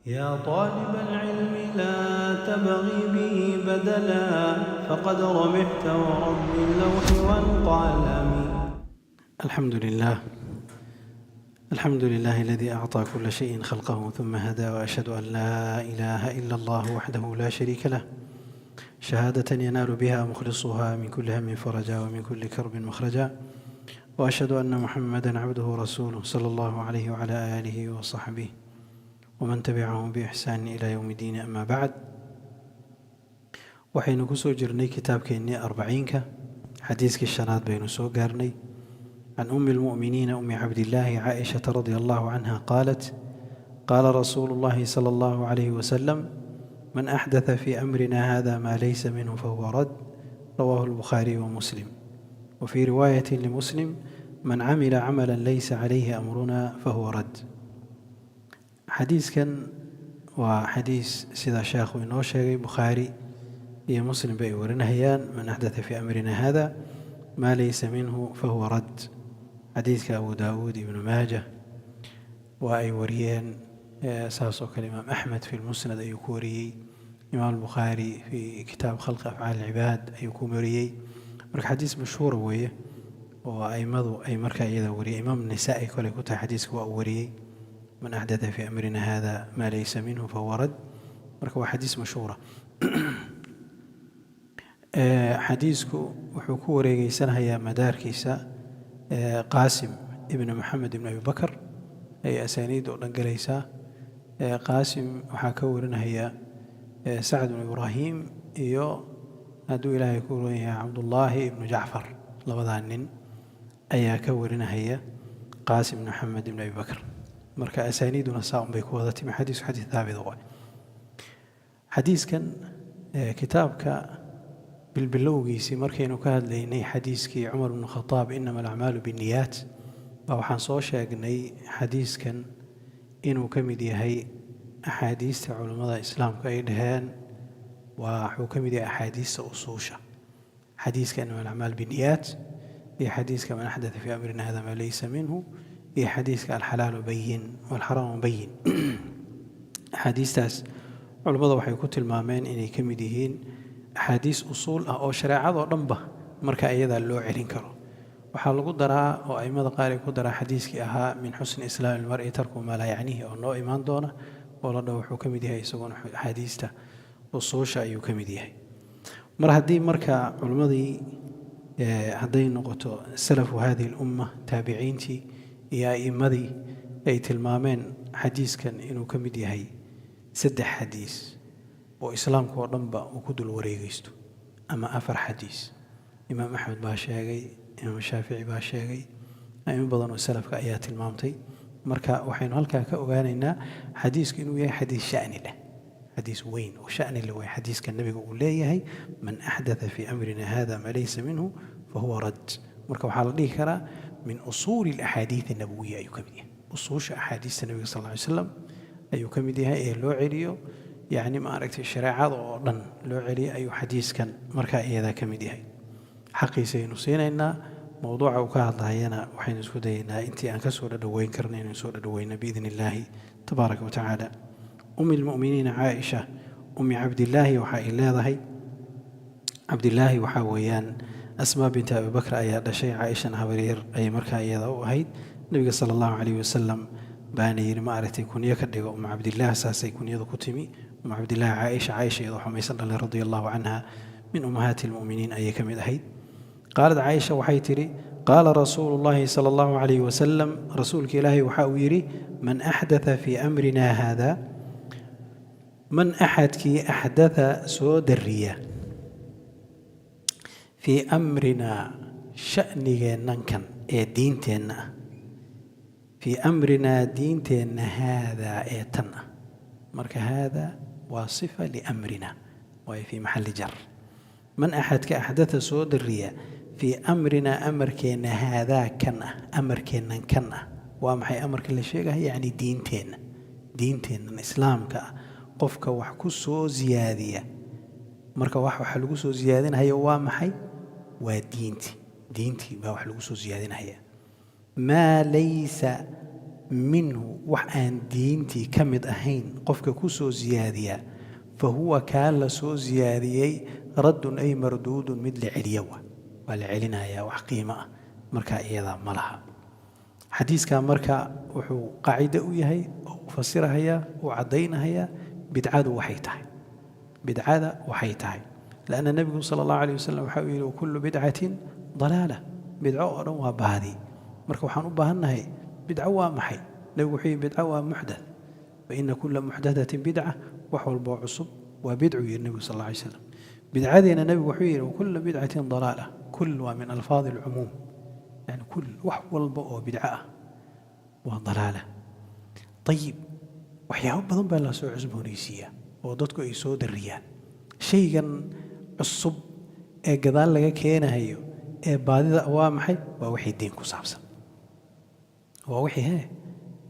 يا طالب العلم لا تبغي به بدلا، فقد ربحت ورب اللوح والقلم. الحمد لله، الحمد لله الذي أعطى كل شيء خلقه ثم هدى، وأشهد أن لا إله إلا الله وحده لا شريك له، شهادة ينال بها مخلصها من كل هم فرجا ومن كل كرب مخرجا، وأشهد أن محمدا عبده ورسوله صلى الله عليه وعلى آله وصحبه ومن تبعهم بإحسان إلى يوم الدين. أما بعد، waxaynu ku soo jirnay kitaabkeennii arbaciinka, xadiiskii shanaad baynu soo gaarnay. عن أم المؤمنين أم عبد الله عائشة رضي الله عنها قالت: قال رسول الله صلى الله عليه وسلم: من أحدث في أمرنا هذا ما ليس منه فهو رد. رواه البخاري ومسلم. وفي رواية لمسلم: من عمل عملا ليس عليه أمرنا فهو رد. Xadiiskan waa xadiis, sida sheekhu inoo sheegay, Bukhaari iyo Muslim bay warinayaan: من أحدث في أمرنا هذا ما ليس منه فهو رد. Xadiiska Abu Daawuud, Ibnu Maaja waa ay wariyeen, saas oo kale Imaam Axmed fi lmusnad ayuu ku wariyey, Imaam Albukhaari fi kitaab خلق أفعال العباد ayuu ku wariyey. Marka xadiis mashhuura weeye oo aimadu ay markaa iyada wariyey. Imaam Nisaa'i kole ku tahay xadiiska waa uu wariyey: من أحدث في أمرنا هذا ما ليس منه فهو رد. Marka waa xadiis mashhuura. Xadiisku wuxuu ku wareegeysanayaa madaarkiisa Qaasim ibn Maxamed ibn Abi Bakr ayay asaaniidda oo dhan galaysaa. Qaasim waxaa ka warinaya Sacd ibnu Ibraahim iyo, hadduu Ilaahay ku ron yahay, Cabdullaahi ibnu Jacfar. Labadaa nin ayaa ka warinahaya Qaasim ibn Maxamed ibn Abi Bakr. Marka asaaniiduna saa un bay ku wada timi. Xadiisku xadiis thaabit waay. Xadiiskan kitaabka bilbilowgiisii markaynu ka hadlaynay xadiiskii Cumar bnu Khadaab, إنما الأعمال بالنيات, baa waxaan soo sheegnay xadiiskan inuu ka mid yahay axaadiista culammada islaamka ay dhaheen waa wuxuu ka mid yahay axaadiista usuusha. Xadiiska إنما الأعمال بالنيات iyo xadiiska من أحدث في أمرنا هذا ما ليس منه iyo xadiiska الحلال بين والحرام بين, axaadiistaas culammada waxay ku tilmaameen inay ka mid yihiin axaadiis usuul ah oo shareecadoo dhanba marka iyadaa loo celin karo. Waxaa lagu daraa oo aimada qaar ay ku daraa xadiiskii ahaa من حسن إسلام المرء تركه ما لا يعنيه, oo noo imaan doona, oo la dhaho wuxuu ka mid yahay isaguna axaadiista usuusha ayuu ka mid yahay. Mar haddii marka culimmadii, hadday noqoto سلف هذه الأمة, taabiciintii iyo a'immadii, ay tilmaameen xadiiskan inuu ka mid yahay saddex xadiis oo islaamka oo dhanba uu ku dul wareegaysto ama afar xadiis, Imaam Axmed baa sheegay, Imaam Shaafici baa sheegay, a'imo badan oo salafka ayaa tilmaamtay. Marka waxaynu halkaa ka ogaanaynaa xadiisku inuu yahay xadiis sha'ni leh, xadiis weyn oo sha'ni leh way xadiiska nabiga uu leeyahay: من أحدث في أمرنا هذا ما ليس منه فهو رد. Marka waxaa la dhihi karaa من أصول الأحاديث النبوية ayuu ka mid yahay, usuusha axaadiista nabiga sal lla ly slam ayuu ka mid yahay ee loo celiyo, yacni maaragtay, shareecada oo dhan loo celiyo ayuu xadiiskan markaa iyadaa ka mid yahay. Xaqiisaynu siinaynaa. Mowduuca uu ka hadlayana waxaynu isku dayaynaa intii aan ka soo dhadhoweyn karna inaynu soo dhadhoweyno بإذن الله تبارك وتعالى. أم المؤمنين Caaisha Ummi Cabdillaahi waxa ay leedahay, Cabdillaahi waxaa weeyaan Asmaa binta Abibakr ayaa dhashay, Caaishana habaryar ayay markaa iyada u ahayd. Nebiga sala Allahu calayhi wasalam baana yidhi, ma aragtay, kunyo ka dhigo Ummu Cabdillaah. Saasay kunyadu ku timi, Ummu Cabdillaah Caaisha. Caaisha iyadoo xumaysan dhalay رضي الله عنها, من أمهات المؤمنين ayay ka mid ahayd. قالت Caaisha waxay tidhi: قال رسول الله صلى الله عليه وسلم, rasuulka Ilaahay waxa uu yidhi: من أحدث في أمرنا هذا, man axadkii أحدث soo dariya, في أمرنا, sha'nigeennan kan ee diinteenna ah, في أمرنا, diinteenna, هذا ee tan ah. Marka هذا waa صفة لأمرنا, waayo في محل جر. Man axadka أحدث soo dariya, في أمرنا, amarkeenna, هذا kan ah, amarkeennan kan ah. Waa maxay amarka la sheegaya? Yacni diinteenna, diinteennan islaamka ah qofka wax ku soo siyaadiya. Marka wax waxa lagu soo siyaadinaya waa maxay? Waa diinti, diintii baa wax lagu soo siyaadinaya. ما ليس Minhu, wax aan diintii ka mid ahayn qofka ku soo siyaadiya, fa huwa, kaa la soo siyaadiyey, raddun ay marduudun, mid la celiyo wa waa la celinayaa, wax qiimo ah marka iyadaa ma laha. Xadiiskaa marka wuxuu qaacido u yahay oo uu fasirahayaa, uu caddaynahayaa bidcadu waxay tahay, bidcada waxay tahay, lanna nebigu sala allahu alayh wasalam waxa uu yidhi: "Wakullu bidcatin dalaala", bidco oo dhan waa baadi. Marka waxaan u baahannahay, bidco waa maxay? Nebigu wuxuu yidhi: "Bidco waa muxdath, fa ina kulla muxdathatin bidca", wax walboo cusub waa bidcu, yidhi nebigu sal alla alay slam. Bidcadeena nebigu wuxuu yidhi: "Wakulla bidcatin dalaala". Kul waa min alfaadi alcumuum, yani kul, wax walba oo bidco ah waa dalaala. Ayib, waxyaabo badan baa la soo cusboonaysiiyaa oo dadku ay soo dariyaan. Shaygan cusub ee gadaal laga keenahayo ee baadida waa maxay? Waa wixii diin ku saabsan, waa wixii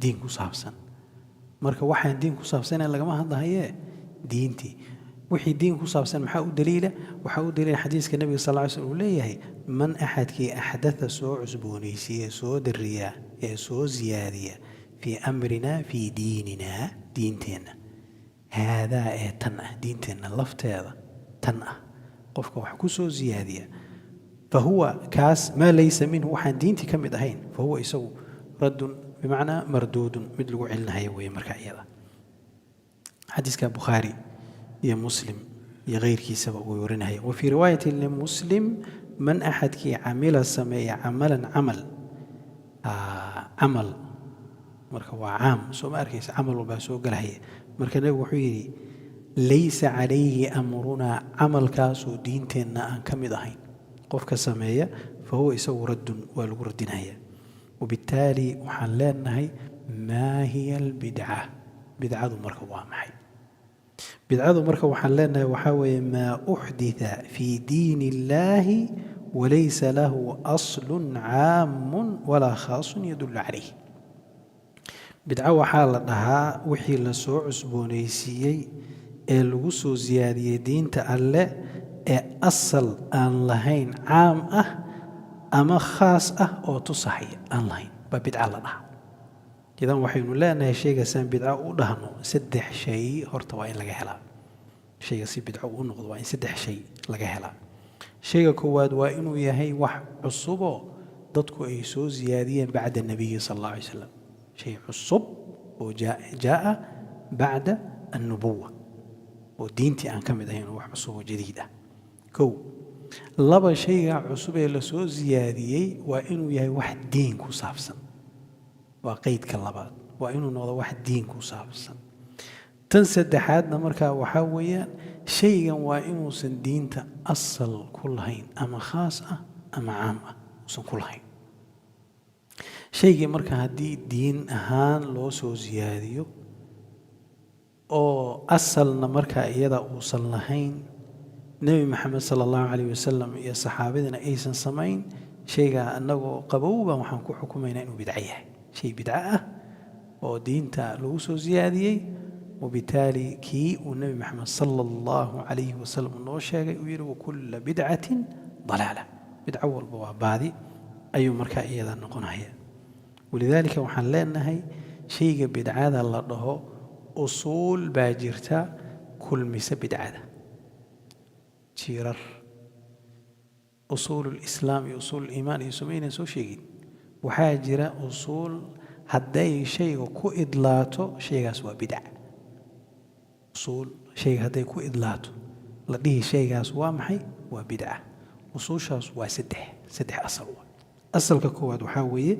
diin ku saabsan. Marka waxaan diin ku saabsanayn lagama hadlahayee, diintii, wixii diin ku saabsan maxaa u daliila? Waxaa u daliila xadiiska nebiga sal ly slm uu leeyahay: man, axadkii, axdatha, soo cusboonaysiiya, soo dariya ee soo siyaadiya, fii amrina, fii diinina, diinteenna, haadaa, ee tan ah, diinteenna lafteeda tan ah, qofka wax ku soo siyaadiya, fahuwa, kaas, maa laysa minhu, waxaan diintii ka mid ahayn, fahuwa, isagu, raddun, bimacnaa marduudun, mid lagu celinahayo weeye. Marka iyada xadiiska Bukhaari iyo Muslim iyo keyrkiisaba way warinahaya. Wa fii riwaayati limuslim: man, axadkii, camila, sameeya, camalan, camal, camal marka waa caam, soo ma arkaysa? Camal walbaa soo galahaya. Marka nebigu wuxuu yidhi: "Laysa calayhi amrunaa", camalkaasoo diinteenna aan ka mid ahayn qofka sameeya, fa huwa, isagu, raddun, waa lagu radinaya. Wabittaali waxaan leenahay: maa hiya albidca? Bidcadu marka waa maxay? Bidcadu marka waxaan leenahay waxaa weeye: maa uxditha fii diini illaahi walaysa lahu aslun caamun walaa khaasun yadullu calayh. Bidco waxaa la dhahaa wixii la soo cusboonaysiiyey ee lagu soo siyaadiyey diinta Alle ee asal aan lahayn, caam ah ama khaas ah, oo tusahaya aan lahayn baa bidca la dhahaa. Idan waxaynu leenahay, shaygaasaan bidco u dhahno, saddex shay horta waa in laga helaa. Shayga si bidco u noqdo waa in saddex shay laga helaa. Shayga koowaad waa inuu yahay wax cusuboo dadku ay soo siyaadiyeen bacda nabiyi sal allah alay slam, shay cusub oo jaa'a bacda annubuwa oo diintii aan ka mid ahayn, oo wax cusub oo jadiid ah, kow. Laba, shayga cusub ee lasoo siyaadiyey waa inuu yahay wax diin ku saabsan, waa qeydka labaad, waa inuu noqdo wax diin ku saabsan. Tan saddexaadna markaa waxaa weeyaan, shaygan waa inuusan diinta asal ku lahayn, ama khaas ah ama caam ah uusan ku lahayn. Shaygii marka haddii diin ahaan loo soo siyaadiyo oo asalna markaa iyada uusan lahayn, Nebi Maxamed sala allahu calayh wasalam iyo saxaabadina aysan samayn, shaygaa annagoo qabowba waxaan ku xukumaynaa inuu bidco yahay, shay bidco ah oo diinta lagu soo siyaadiyey. Wabitaali kii uu Nebi Maxamed sala allahu calayhi wasalam noo sheegay, uu yidhi: "Wakulla bidcatin dalaala", bidco walba waa baadi, ayuu markaa iyada noqonaya. Walidaalika waxaan leenahay, shayga bidcada la dhaho usuul baa jirta kulmisa bidcada, jiirar usuul lislaam iyo usuul liimaan iyo somaynan soo sheegin. Waxaa jira usuul hadday shayga ku idlaato shaygaas waa bidc. Usuul shayga hadday ku idlaato la dhihi shaygaas waa maxay? Waa bidca. Usuushaas waa saddex, saddex asal waa. Asalka koowaad waxaa weeye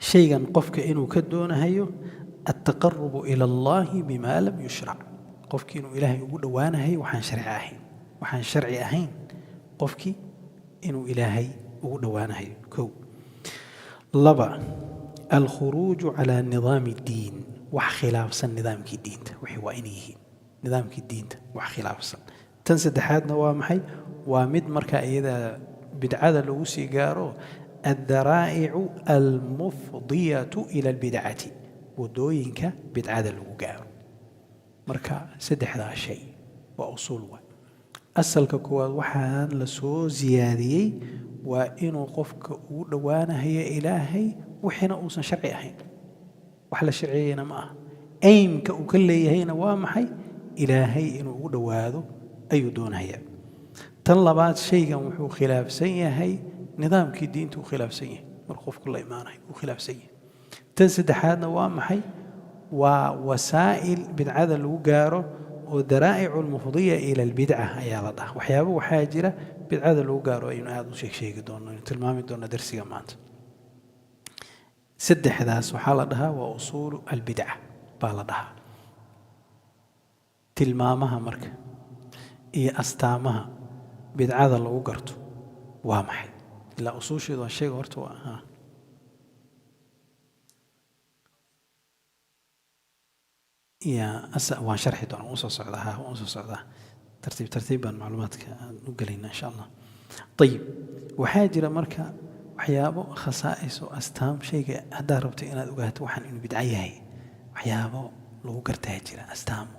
shaygan qofka inuu ka doonahayo altaqarubu ila allahi bima lam yushrac, qofkii inuu Ilaahay ugu dhowaanahayo waxaan sharci ahayn, waxaan sharci ahayn qofkii inuu Ilaahay ugu dhowaanahayo, kow. Laba, alkhuruuju calaa nidaami iddiin, wax khilaafsan nidaamkii diinta wixii waa inay yihiin, nidaamkii diinta wax khilaafsan. Tan saddexaadna waa maxay? Waa mid marka iyada bidcada lagu sii gaaro, aldaraa'icu almufdiyatu ila albidcati, wadooyinka bidcada lagu gaaro. Marka saddexdaa shay waa usuul waay. Asalka koowaad, waxaan la soo siyaadiyey waa inuu qofka ugu dhowaanahayo Ilaahay. Wixiina uusan sharci ahayn, wax la sharciyeyna ma aha. Aimka uu ka leeyahayna waa maxay? Ilaahay inuu ugu dhowaado ayuu doonayaa. Tan labaad, shaygan wuxuu khilaafsan yahay nidaamkii diinta uu khilaafsan yahay markuu qofku la imaanayo uu khilaafsan yahay. Tan saddexaadna waa maxay? Waa wasaa'il bidcada lagu gaaro oo daraa'icu almufdiya ila albidca ayaa la dhaha. Waxyaabo waxaa jira bidcada lagu gaaro, aynu aada u sheeg sheegi doono, aynu tilmaami doono darsiga maanta. Saddexdaas waxaa la dhahaa waa usuulu albidca baa la dhahaa. Tilmaamaha marka iyo astaamaha bidcada lagu garto waa maxay? Ilaa usuusheedu waa sheega horta waa ha ya asa waan sharxi doonaa, waan usoo socdaa, ha, waan usoo socdaa. Tartiib tartiib baan macluumaadka aan u gelaynaa, insha Allah. Ayib, waxaa jira marka waxyaabo khasaa'is oo astaam shayga haddaad rabto inaad ogaato waxaan inuu bidco yahay, waxyaabo lagu gartaa jira, astaamo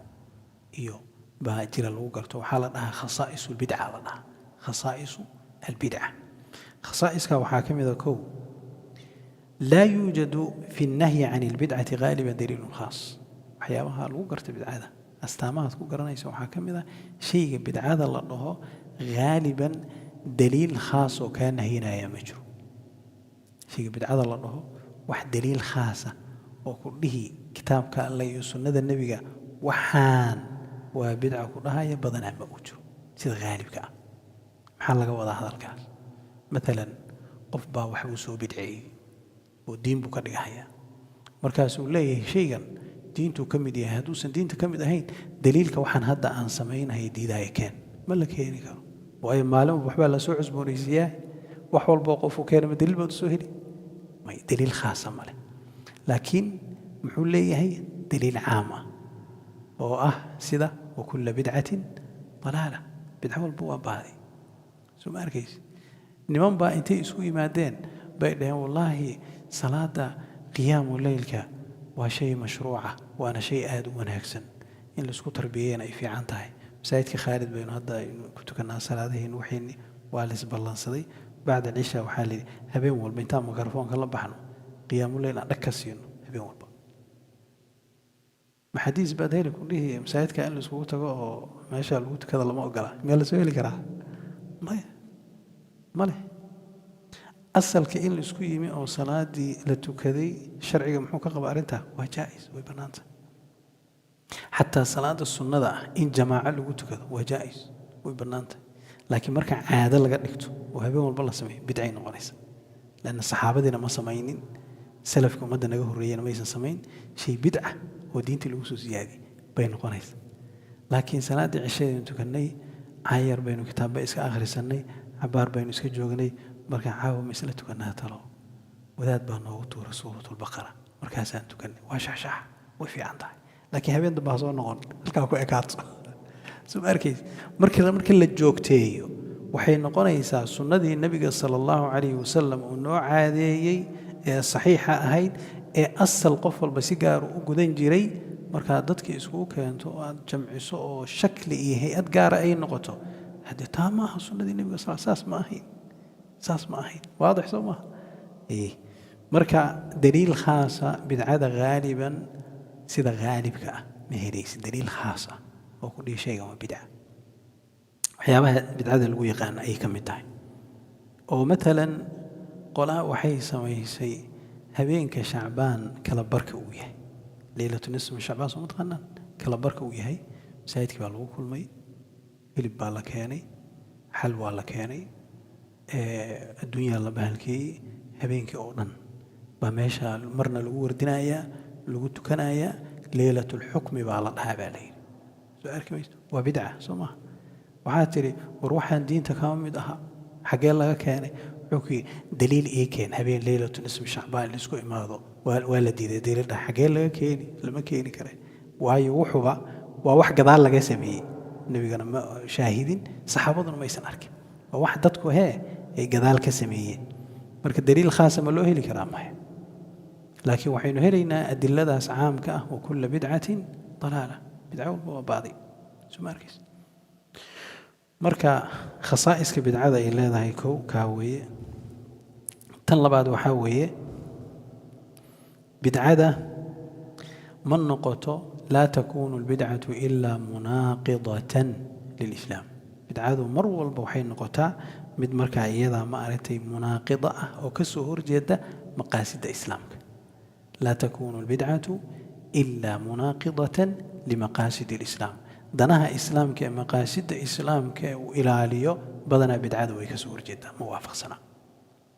iyo baa jira lagu garto. Waxaa la dhahaa khasaa'isu albidca la dhahaa, khasaa'isu albidca. Khasaa'iska waxaa ka mid a kow: laa yuujadu fi الnahyi can اlbidcati gaaliba daliilun khaas. Waxyaabaha lagu garta bidcada, astaamahaad ku garanaysa waxaa ka mid ah shayga bidcada la dhaho gaaliban daliil khaas oo kaa nahyinaya ma jiro. Shayga bidcada la dhaho wax daliil khaasa oo ku dhihi kitaabka Alle iyo sunnada Nebiga waxaan waa bidca ku dhahaya badanaa ma uu jiro sida haalibka ah. Maxaa laga wadaa hadalkaas? Maalan, qof baa wax buu soo bidceeyey oo diin buu ka dhigahayaa. Markaasuu leeyahay shaygan diintuu ka mid yahay. Hadduusan diinta ka mid ahayn, daliilka waxaan hadda aan samaynaya diidaya keen. Ma la keeni karo, waayo maalin walba waxbaa lasoo cusboonaysiiyaa. Wax walboo qofuu keena ma daliil baad usoo heli? May, daliil khaasa male. Laakiin muxuu leeyahay? Daliil caam ah oo ah sida "وكل بدعة ضلالة", bidco walba waa baadi. Soo ma arkaysi? Niman baa intay isku yimaadeen bay dhaheen: "Wallaahi, salaada qiyaamu leylka waa shay mashruuca, waana shay aada u wanaagsan, in laisku tarbiyeyana ay fiican tahay. Masaajidka Khaalid baynu hadda aynu ku tukanaa salaadaheen." Waxayni waa la isballansaday bacda alcisha. Waxaa la yidhi habeen walba intaan mikrofoonka la baxno, qiyaamuleyl aan dhag ka siino habeen walba. Maxadiis baad heli ku dhihi masaajidka in laiskugu tago oo meesha lagu tukada lama ogola? Miyaa lasoo heli karaa? Maya, ma leh. Asalka in laisku yimi oo salaadii la tukaday, sharciga muxuu ka qaba arrintaa? Waa jaa'is, way bannaanta. Xataa salaada sunnada ah in jamaaco lagu tukado waa jaa'is, way bannaanta. Laakiin marka caado laga dhigto oo habeen walba la sameeyo, bidcay noqonaysa, lanna saxaabadiina ma samaynin, salafka ummadda naga horreeyena maysan samayn. Shay bidca oo diintii lagu soo siyaadiyey bay noqonaysa. Laakiin salaaddii cishadaynu tukannay, caayar baynu kitaabba iska akhrisanay, cabaar baynu iska joognay. Marka caawa ma isla tukannaa talo? Wadaad baa noogu tuuray Suuratulbaqara, markaasaan tukannay. Waa shaxshax, way fiican tahay, laakiin habeen dambe ha soo noqon, halkaa ku ekaato. Soo ma arkaysa? Marka la joogteeyo, waxay noqonaysaa sunnadii Nebiga sala Allahu calayhi wasalam uu noo caadeeyey ee saxiixa ahayd ee asal qof walba si gaaru u gudan jiray. Markaa dadkii iskugu keento oo aad jamciso oo shakli iyo hay-ad gaara ay noqoto, haddee taa ma aha sunnadii Nebiga sal. Saas ma ahayn, saas ma ahayn. Waadix soo maaha? Marka daliil khaasa bidcada haaliban, sida haalibka ah, ma helaysid daliil khaas ah oo ku dhihi shaygan waa bidca. Waxyaabaha bidcada lagu yaqaano ayay ka mid tahay oo matalan qolaa waxay samaysay habeenka Shacbaan kala barka uu yahay, leylatu nisf min Shacbaan, soo ma taqaanaan, kala barka uu yahay, masaajidkii baa lagu kulmay, hilib baa la keenay, xal waa la keenay, adduunyaa la bahalkeeyey. Habeenkii oo dhan baa meesha marna lagu wardinayaa, lagu tukanayaa. Leylatulxukmi baa la dhahaa baa la yidhi. Soo arki mayso? Waa bidca, soo maha? Waxaa tidhi: "War, waxaan diinta kama mid aha, xaggee laga keenay?" Wuxuu ku yidhi: "Daliil ii keen habeen leylatu nisfi Shacbaan laisku imaado." Waa la diiday daliil dhah. Xaggee laga keeni? Lama keeni kare, waayo wuxuba waa wax gadaal laga sameeyey. Nebigana ma shaahidin, saxaabaduna maysan arkin. Waa wax dadku hee ay gadaal ka sameeyeen. Marka daliil khaasa ma loo heli karaa? Maya. Laakiin waxaynu helaynaa adiladaas caamka ah: "وكل بدعة ضلالة", bidco walba waa baadi. Soo ma arkaysa? Marka khasaa'iska bidcada ay leedahay kow kaa weeye. Tan labaad waxaa weeye Bidcada ma noqoto, laa takuunu albidcatu ilaa munaaqidatan lilislaam. Bidcadu mar walba waxay noqotaa mid markaa iyadaa, ma aragtay, munaaqida ah oo ka soo horjeeda maqaasidda islaamka. Laa takuunu albidcatu ilaa munaaqidatan limaqaasidi alislaam. Danaha islaamka ee maqaasidda islaamka ee uu ilaaliyo badanaa bidcadu way ka soo horjeedaa, ma waafaqsana,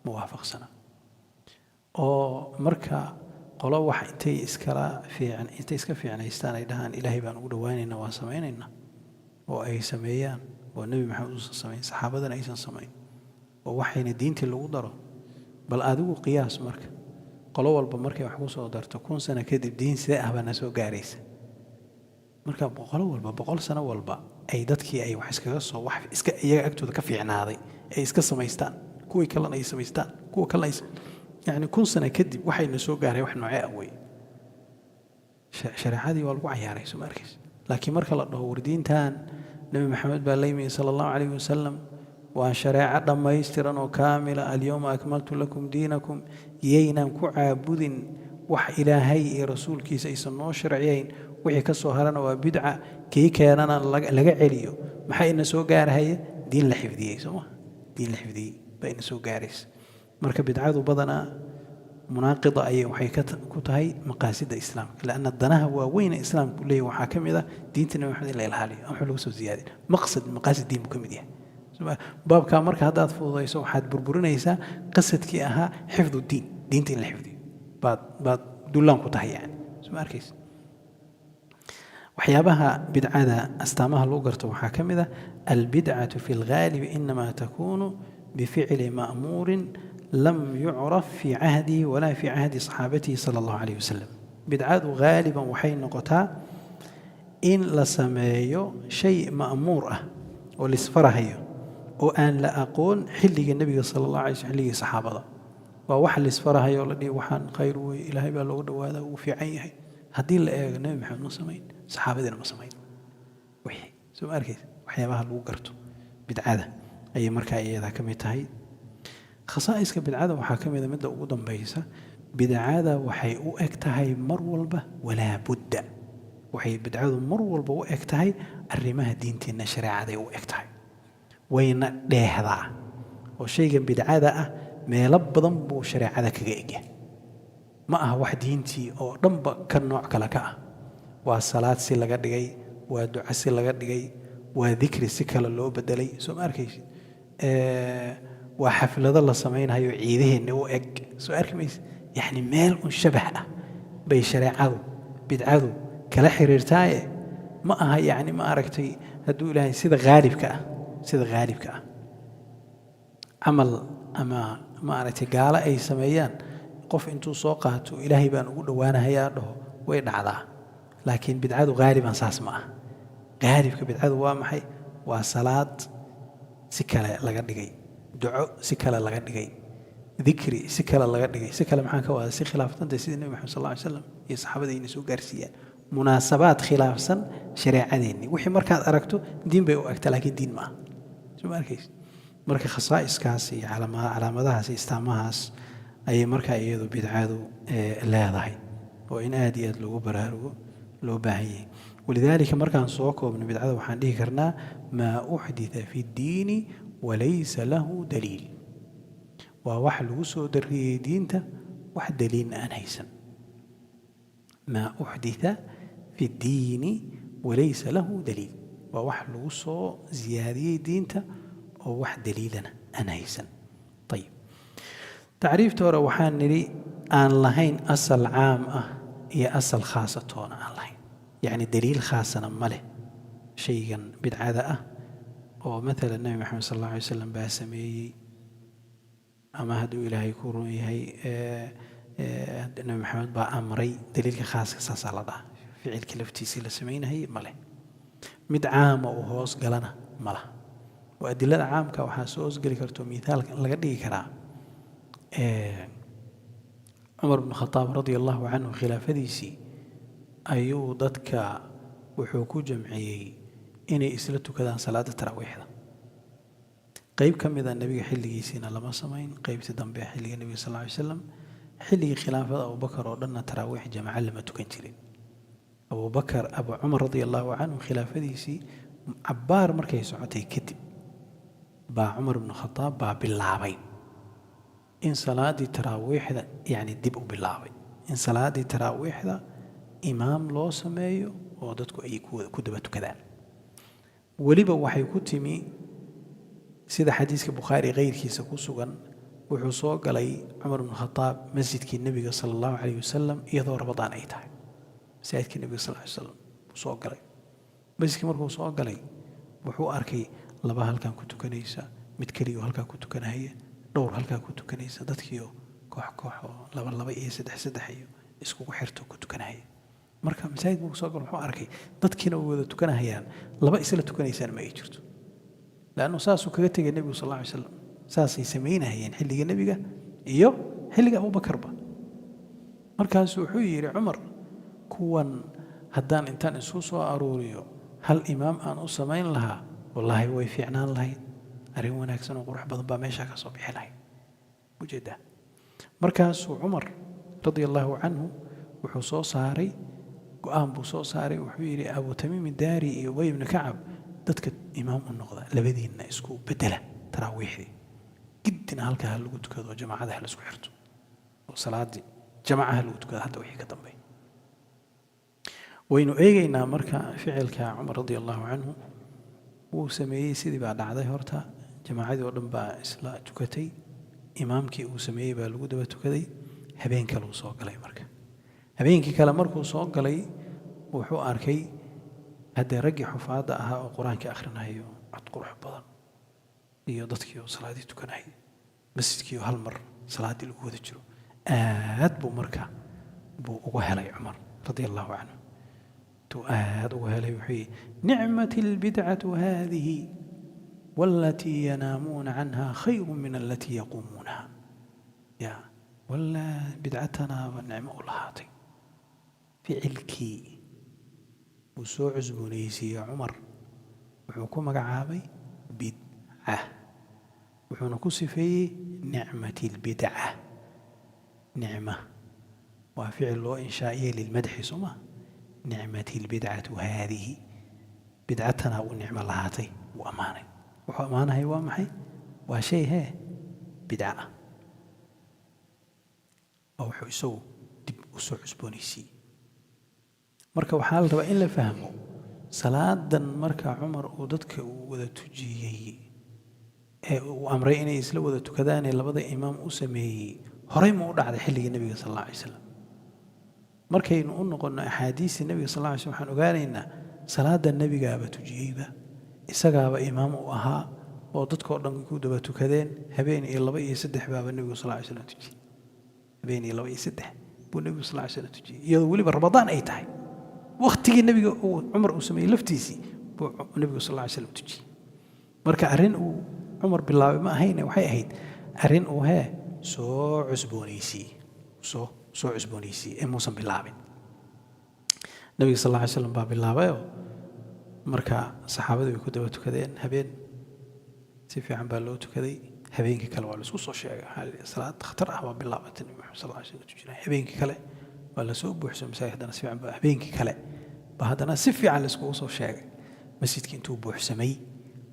ma waafaqsana. Oo marka qolo wax intay iskala fiican, intay iska fiicnaystaan, ay dhahaan Ilaahay baan ugu dhowaanaynaa, waan samaynaynaa, oo ay sameeyaan oo Nebi Maxamed uusan samayn, saxaabadana aysan samayn, oo waxayna diintii lagu daro. Bal adigu qiyaas, marka qolo walba markay wax ku soo darto, 1000 sano kadib diin sidee ah baa na soo gaaraysa? Marka qolo walba 100 sano walba ay dadkii ay wax iskaga soo, wax iska iyaga agtooda ka fiicnaaday ay iska samaystaan, kuwii kalena ay samaystaan, kuwa kalena ay, yacni, 1000 sano kadib waxayna soo gaaray wax noocee ah wey? Shareecadii waa lagu cayaaray, soo ma arkaysa? Laakiin marka la dhaho war diintan Nebi Maxamed baa la yimi sala Allahu calayhi wasalam, waa shareeco dhammaystiran oo kaamila, alyawma akmaltu lakum diinakum, yaynaan ku caabudin wax Ilaahay iyo rasuulkiisa aysan noo sharciyayn, wixii ka soo harana waa bidca, kii keenana laga celiyo, maxaa ina soo gaarahaya? Diin la xifdiyey, soo ma? Diin la xifdiyey baa ina soo gaaraysa. Marka bidcadu badanaa munaaqida ayay waxay ku tahay maqaasidda islaamka, lanna danaha waaweyne islaamku leeyahy waxaa ka mid ah diinta Nabi Maxamed in la ilaaliyo aan wax lagu soo ziyaadin. Maqsad maqaasid diin buu ka mid yahay. Baabkaa marka haddaad fududayso, waxaad burburinaysaa qasadkii ahaa xifdu diin, diinta in la xifdiyo baad dullaan ku tahay, yani, soo ma arkaysa? Waxyaabaha bidcada astaamaha lagu garto waxaa ka mid ah: albidcatu fi lgaalibi inama takunu bificli ma'muurin lam yucraf fi cahdihi walaa fi cahdi saxaabatihi sala Allahu calayh wasalam. Bidcadu gaaliban waxay noqotaa in la sameeyo shay ma'muur ah oo lisfarahayo oo aan la aqoon xilliga Nebiga sala Allah alay slm, xilligii saxaabada. Waa wax lisfarahayo oo la dhihi waxaan khayr wey, Ilaahay baa loogu dhawaadaa, wuu fiican yahay. Haddii la eego, Nebi Maxamed ma samayn, saxaabadiina ma samayn wixii, soo ma arkaysa? Waxyaabaha lagu garto bidcada ayay markaa iyada ka mid tahay. Khasaa'iska bidcada waxaa ka mid a midda ugu dambaysa: bidcada waxay u eg tahay mar walba, walaa budda, waxay bidcadu mar walba u eg tahay arrimaha diinteenna, shareecaday u eg tahay, wayna dheehdaa. Oo shaygan bidcada ah meelo badan buu shareecada kaga egyahay. Ma aha wax diintii oo dhanba ka nooc kale ka ah. Waa salaad si laga dhigay, waa duco si laga dhigay, waa dikri si kale loo bedelay, soo ma arkaysid? Waa xaflado la samaynayo ciidaheenna u eg, soo arki maysid? Yacni meel un shabah ah bay shareecadu bidcadu kala xiriirtaaye. Ma aha, yacni, ma aragtay, hadduu Ilaahay sida haalibka ah camal ama, ma aragtay, gaalo ay sameeyaan, qof intuu soo qaato Ilaahay baan ugu dhowaanahayaa dhaho, way dhacdaa. Laakiin bidcadu haaliban saas ma ah. Haalibka bidcadu waa maxay? Waa salaad si kale laga dhigay, duco si kale laga dhigay, dikri si kale laga dhigay. Si kale maxaan ka wadaa? Si khilaafsantay sidii Nebi Maxamed sal alla alay slam iyo saxaabada soo gaarsiiyaan, munaasabaad khilaafsan shareecadeenni. Wixii markaad aragto diin bay u egtaa, laakiin diin ma aha, soo ma arkaysa? Marka khasaa'iskaas iyo calaamadahaas iyo istaamahaas ayay markaa iyadu bidcadu leedahay, oo in aad iyo aad loogu baraarugo loo baahan yahay. Walidaalika, markaan soo koobno bidcada, waxaan dhihi karnaa: maa uxditha fi ddiini walaysa lahu daliil. Waa wax lagu soo dariyey diinta, wax daliilna aan haysan. Maa uxditha fi ddiini walaysa lahu daliil, waa wax lagu soo ziyaadiyey diinta oo wax daliilana aan haysan. Ayib, tacriifta hore waxaan nidhi aan lahayn asal caam ah iyo asal khaasa toona aan lahayn, yacni daliil khaasana ma leh shaygan bidcada ah, oo maalan Nebi Maxamed sal alla alay wasalam baa sameeyey, ama hadduu Ilaahay ku run yahay Nebi Maxamed baa amray. Daliilka khaaska saasaa la dhaha. Ficilkii laftiisii la samaynahayay ma leh, mid caama uu hoos galana ma laha. Oo adilada caamka waxaa soo hoosgeli karto, mithaalka laga dhigi karaa, Cumar bn Khadaab radia Allahu canhu khilaafadiisii ayuu dadka wuxuu ku jamciyey inay isla tukadaan salaada taraawiixda. Qeyb ka mida nebiga xilligiisiina lama samayn, qeybtii dambe xilliga nebiga sal lla alay slam. Xilligii khilaafada Abubakar oo dhanna taraawiix jamaca lama tukan jirin. Abubakar, Abu Cumar radia Allahu canhu, khilaafadiisii cabbaar markay socotay kadib baa Cumar ibnu Khataab baa bilaabay in salaadii taraawiixda, yacni dib u bilaabay in salaadii taraawiixda imaam loo sameeyo oo dadku ay ku daba tukadaan. Weliba waxay ku timi sida xadiiska Bukhaari keyrkiisa ku sugan. Wuxuu soo galay Cumar ibnu Khataab masjidkii Nebiga sala Allahu calayh wasalam iyadoo Ramadaan ay tahay. Masaajidkii Nebiga sal ly slam buu soo galay. Masjidkii markuu soo galay, wuxuu arkay laba halkan ku tukanaysa, mid keliyo halkaa ku tukanahaya, dhowr halkaa ku tukanaysa, dadkiioo koox koox oo laba laba iyo saddex saddex iyo iskugu xirto ku tukanahaya. Marka masaajid markuu soo galo, wuxuu arkay dadkiina way wada tukanahayaan, laba isla tukanaysaan ma ay jirto, leannu saasuu kaga tegay Nebigu sal alla alay slam. Saasay samaynahayeen xilliga Nebiga iyo xilliga Abubakarba. Markaasuu wuxuu yidhi Cumar: "Kuwan haddaan intaan isu soo aruuriyo hal imaam aan u samayn lahaa, wallaahi way fiicnaan lahayd, arrin wanaagsan oo qurux badan baa meeshaa ka soo bixi lahayd." Ujeedaa, markaasuu Cumar radia Allahu canhu wuxuu soo saaray go'aan buu soo saaray. Wuxuu yidhi: "Abu Tamiim Daari iyo Ubay ibnu Kacab, dadka imaam u noqda, labadiinna isku bedela taraawiixdii, giddina halkaa ha lagu tukado oo jamaacada ha la isku xirto oo salaadii jamacaha lagu tukado hadda wixii ka dambeeya." Waynu eegaynaa marka ficilka Cumar radia Allahu canhu wuu sameeyey. Sidii baa dhacday. Horta jamaacadii oo dhan baa isla tukatay, imaamkii uu sameeyey baa lagu daba tukaday. Habeen kale uu soo galay. Marka habeenkii kale markuu soo galay, wuxuu arkay haddee raggii xufaadda ahaa oo Qur-aanka akhrinayo cod qurux badan iyo dadkii oo salaaddii tukanayay, masjidkii oo hal mar salaaddii lagu wada jiro. Aad buu marka buu uga helay Cumar radia Allahu canhu. Intuu aad uga helay wuxuu yidhi: "Nicmat albidcatu haadihi, waalatii yanaamuuna canha khayru min alatii yaquumuunaha." Ya walaa, bidcatanaaba nicmo u lahaatay. Ficilkii uu soo cusboonaysiiyey Cumar wuxuu ku magacaabay bidca, wuxuuna ku sifeeyey nicmati albidca. Nicma waa ficil loo inshaa'iyey lilmadxi, soo ma? Nicmati albidcatu haadihi, bidcatanaa uu nicmo lahaatay, wuu ammaanay. Wuxuu ammaanahay waa maxay? Waa shay hee bidca ah oo wuxuu isagu dib u soo cusboonaysiiyey. Marka waxaa la rabaa in la fahmo salaadan marka Cumar uu dadka uu wada tujiyey ee uu amray inay isla wada tukadaanee labada imaam u sameeyey, horey ma u dhacday xilligii Nebiga sal alla alay slam? Markaynu u noqonno axaadiistii Nebiga sal alla alay slam, waxaan ogaanaynaa salaada nebigaaba tujiyeyba, isagaaba imaam u ahaa oo dadkoo dhan ku daba tukadeen. Habeen iyo laba iyo saddex baaba nebigu sal ly slam tujiyey. Habeen iyo laba iyo saddex buu nebigu sal ly slam tujiyey, iyadoo weliba Ramadaan ay tahay. Wakhtigii nebiga uu Cumar uu sameeyey laftiisii buu nebigu sal ly slam tujiyey. Marka arrin uu Cumar bilaabay ma ahayne, waxay ahayd arrin uu hee soo cusboonaysiiyey, soo cusboonaysiiyey ee muusan bilaabin. Nebiga sal alla ly slam baa bilaabayoo marka saxaabadii way ku daba tukadeen. Habeen si fiican baa loo tukaday. Habeenkii kale waa laisku soo sheegay. Waxaa la yidhi: "Salaad khatar ah baa bilaabatay, Nabi Maxamed sal lla ly slam tujinaya." Habeenkii kale waa lasoo buuxsoo masaajid. Haddana si fiican baa habeenkii kale ba haddana si fiican laiskugu soo sheegay. Masjidkii intuu buuxsamay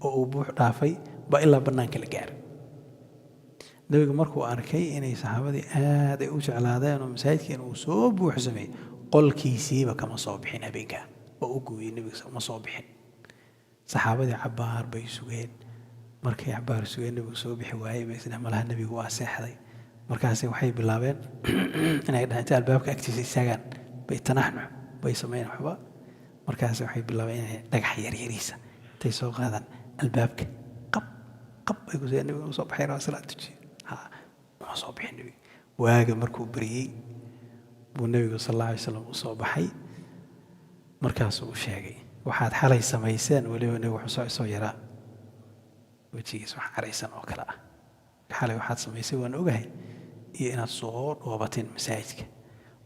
oo uu buux dhaafay baa ilaa bannaanka la gaaray. Nebigu markuu arkay inay saxaabadii aad ay u jeclaadeen oo masaajidkiina uu soo buuxsamay, qolkiisiiba kama soo bixin habeenkaa oo u gooyey. Nebiga ma soo bixin. Saxaabadii cabbaar bay sugeen. Markay cabbaar sugeen, nebigu soo bixi waayey, bay isdheh: "Malaha nebigu waa seexday." Markaasi waxay bilaabeen inay dhahaan, intay albaabka agtiisa istaagaan bay tanaxnux bay sameyn waxba. Markaasi waxay bilaabeen inay dhagax yaryariisa intay soo qaadaan albaabka qab qab ay ku seen. Nebigu soo baxay, waa salaad tujiye. Ha uma soo bixin nebiga. Waaga markuu baryey buu nebigu sal alla alay slam u soo baxay. Markaasuu u sheegay: "Waxaad xalay samayseen." Weliba nebigu wuxuu soo yaraa wejigiisa wax caraysan oo kale ah. "Xalay waxaad samaysay waan ogahay, iyo inaad soo dhoobateen masaajidka.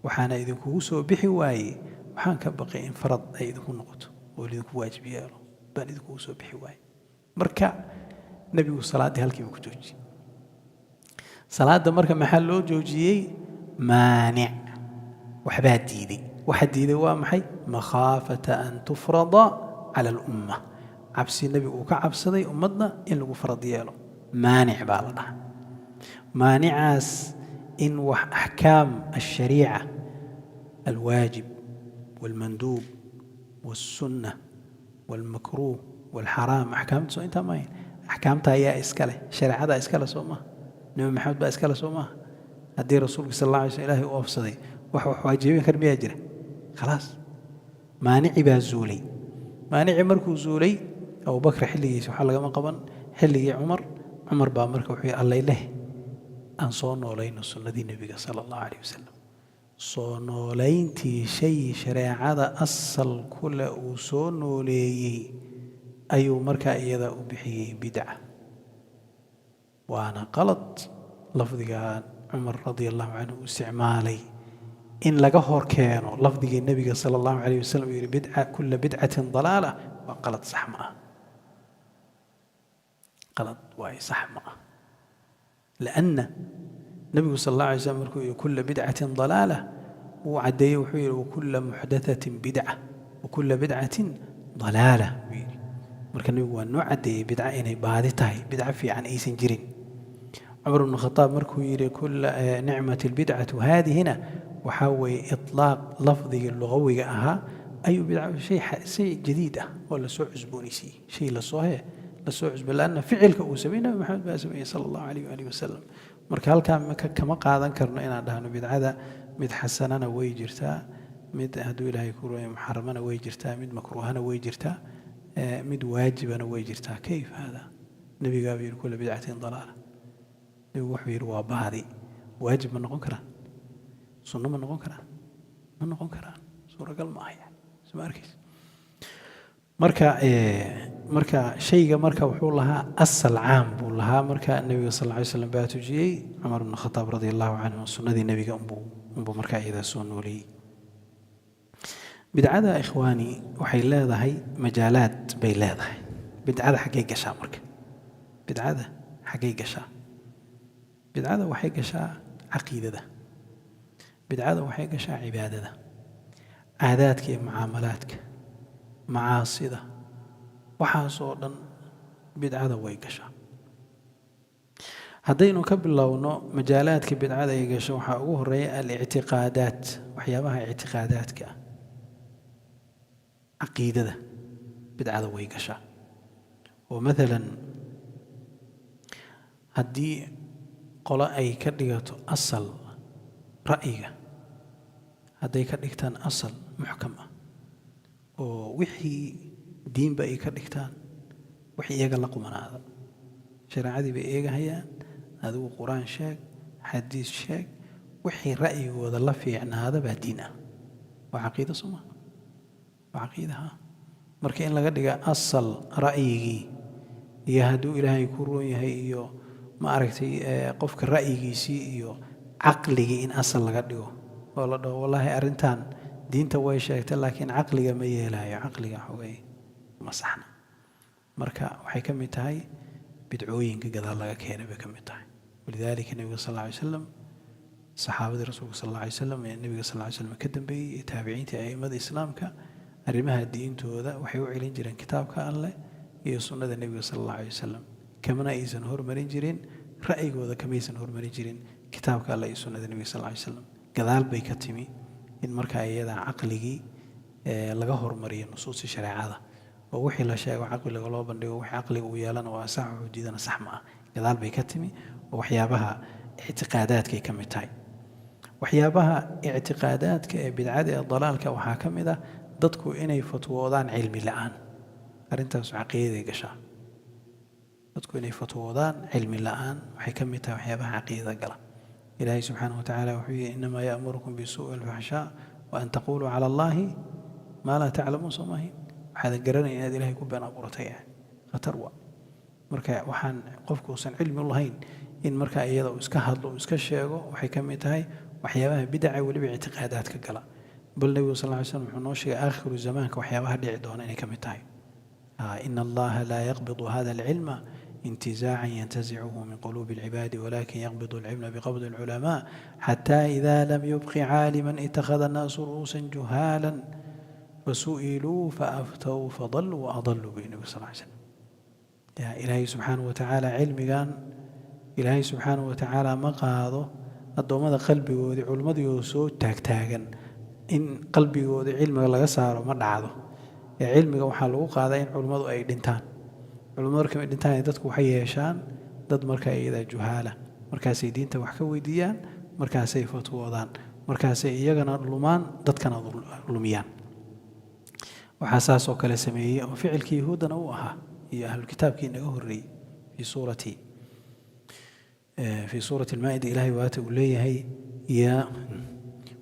Waxaana idinkugu soo bixi waayey, waxaan ka baqay in farad ay idinku noqoto oo lidinku waajib yeelo baan idinkugu soo bixi waayey." Marka nebigu salaaddii halkiiba ku joojiyey. Salaadda marka maxaa loo joojiyey? Maanic waxbaa diiday. Waxa diiday waa maxay? Makhaafata an tufrada cala alumma, cabsi nebigu uu ka cabsaday ummadda in lagu farad yeelo. Maanic baa la dhahaa. Maanicaas in wax axkaam alshariica, alwaajib walmanduub walsunna walmakruuh walxaraam, axkaamta soo intaa maahayn? Axkaamta ayaa iska leh, shareecadaa iska leh, soo maha? Nebi Maxamed baa iska leh, soo maha? Haddii rasuulka sal alla alay slam Ilaahay u oofsaday, wax waajibin kar miyaa jira? Khalaas, maanici baa zuulay. Maanici markuu zuulay, Abubakr xilligiisa waxaa lagama qaban. Xilligii Cumar, Cumar baa marka wuxuu yidhi, allay leh aan soo noolayno sunnadii nebiga sala Allahu calayh wasalam. Soo noolayntii shay shareecada asal kule uu soo nooleeyey ayuu markaa iyada u bixiyey bidca, waana qalad lafdigan Cumar radia Allahu canhu u isticmaalay in laga hor keeno lafdigii nebiga sala Allahu calayh wasalam uu yidhi bidca, kulla bidcatin dalaala. Waa qalad, sax ma ah. Qalad waaye, sax ma ah, lianna nebigu sal Allah alay slam markuu yidhi kulla bidcatin dalaala, wuu caddeeyey. Wuxuu yidhi wakulla muxdathatin bidca wakulla bidcatin dalaala buu yidhi. Marka nebigu waa noo caddeeyey bidca inay baadi tahay, bidco fiican aysan jirin. Cumar bnu Khataab markuu yidhi kulla nicmat albidcatu haadihina, waxaa weeye itlaaq lafdigii lugawiga ahaa ayuu bidca shay jadiid ah oo lasoo cusboonaysiiyey, shay lasoo cusbo, laanna ficilka uu sameeyey Nabi Maxamed baa sameeyey sala Allahu alayh waalihi wasalam. Marka halkaa maka kama qaadan karno inaan dhahno bidcada mid xasanana way jirtaa, mid hadduu Ilaahay ku rooyo muxaramana way jirtaa, mid makruuhana way jirtaa, mid waajibana way jirtaa. Kayf hada? Nebigaaba yidhi kulla bidcatin dalaala. Nebigu wuxuu yidhi waa baadi. Waajib ma noqon karaan? Sunno ma noqon karaan? Ma noqon karaan, suuragal ma ah yani. Soo ma arkaysa? Marka shayga marka wuxuu lahaa asal caam buu lahaa. Marka nebiga sal alla alay slam baa tujiyey. Cumar bnu Khataab radia Allahu canhu sunnadii nebiga unbuu markaa iyadaa soo nooleeyey. Bidcada, ikhwaani, waxay leedahay majaalaad bay leedahay. Bidcada xaggay gashaa? Marka bidcada xaggay gashaa? Bidcada waxay gashaa caqiidada, bidcada waxay gashaa cibaadada, caadaadka iyo mucaamalaadka, macaasida, waxaasoo dhan bidcada way gashaa. Haddaynu ka bilowno majaalaadka bidcada ay gasho, waxaa ugu horeeya alictiqaadaat, waxyaabaha ictiqaadaadka ah, caqiidada bidcada way gashaa. Oo maalan haddii qolo ay ka dhigato asal ra'yiga, hadday ka dhigtaan asal muxkam ah oo wixii diinba ay ka dhigtaan, wix iyaga la qumanaada, shareecadii bay eegahayaan. Adigu Qur-aan sheeg, xadiis sheeg, wixii ra'yigooda la fiicnaada baa diin ah. Waa caqiida, soo maa? Waa caqiidaha. Marka in laga dhiga asal ra'yigii iyo hadduu Ilaahay ku roon yahay iyo ma aragtay qofka ra'yigiisii iyo caqligii in asal laga dhigo oo la dhaho wallaahi arrintan diinta way sheegtay, laakiin caqliga ma yeelayo, caqliga xogay ma saxna. Marka waxay ka mid tahay bidcooyinka gadaal laga keenay bay ka mid tahay. Walidaalika nebiga sal alla alay wasalam, saxaabadii rasuulka sal alla alay wasalam ee nebiga sal alla alay slam ka dambeeyey iyo taabiciinta, a'immada islaamka, arrimaha diintooda waxay u celin jireen kitaabka Alleh iyo sunnada nebiga sal Allah alay wasalam. Kamana aysan hormarin jirin ra'yigooda, kamaysan hormarin jirin kitaabka Alleh iyo sunnada nebiga sal alla alay wasalam. Gadaal bay ka timi in markaa iyada caqligii laga hormariyo nusuusti shareecada, oo wixii la sheego caqliga loo bandhigo, wixii caqliga uu yeelana waa sax, wuxuu diidana sax ma ah. Gadaal bay ka timi oo waxyaabaha ictiqaadaadkay ka mid tahay. Waxyaabaha ictiqaadaadka ee bidcada ee dalaalka waxaa ka mid ah dadku inay fatwoodaan cilmi la'aan. Arrintaas caqiidaday gashaa. Dadku inay fatwoodaan cilmi la'aan waxay ka mid tahay waxyaabaha caqiidada gala. Ilaahay subxaanahu watacaala wuxuu yihi innamaa ya'murukum bisuu'i walfaxshaa wa an taquluu cala Allahi maa laa taclamuun. Soo maahin? Waxaadan garanayn inaad Ilahay ku been abuuratay, yani khatar waa. Marka waxaan qofku uusan cilmi u lahayn in markaa iyada uu iska hadlo, uu iska sheego, waxay ka mid tahay waxyaabaha bidaca, weliba ictiqaadaadka gala. Bal nebigu sal ly slam wuxuu noo sheegay aakhiru zamaanka waxyaabaha dhici doona inay ka mid tahay ina Allaha laa yaqbidu hada alcilma. intizaacan yantazicuhu min quluubi alcibaadi, walakin yaqbidu alcilma biqabdi alculamaa, xataa ida lam yubqi caaliman itakhada annaasu ru'uusan juhaalan fasu'iluu faaftow fadaluu waadaluu, buu nabi sal ly slam. Ya Ilaahay subxaanahu watacaala, cilmigan Ilaahay subxaanahu watacaala ma qaado addoommada qalbigoodii culimmadii soo taagtaagan in qalbigoodii cilmiga laga saaro, ma dhacdo. Ee cilmiga waxaa lagu qaadaa in culimmadu ay dhintaan. Culimmadu markay dhintaan, dadku waxay yeeshaan dad markaa iyadaa juhaala, markaasay diinta wax ka weydiiyaan, markaasay fatwoodaan, markaasay iyagana lumaan, dadkana lumiyaan. Waxaa saas oo kale sameeyey oo ficilkii Yahuuddana uu ahaa iyo ahlulkitaabkii inaga horreeyey. في suurati المائدة Ilahay waata uu leeyahay: يا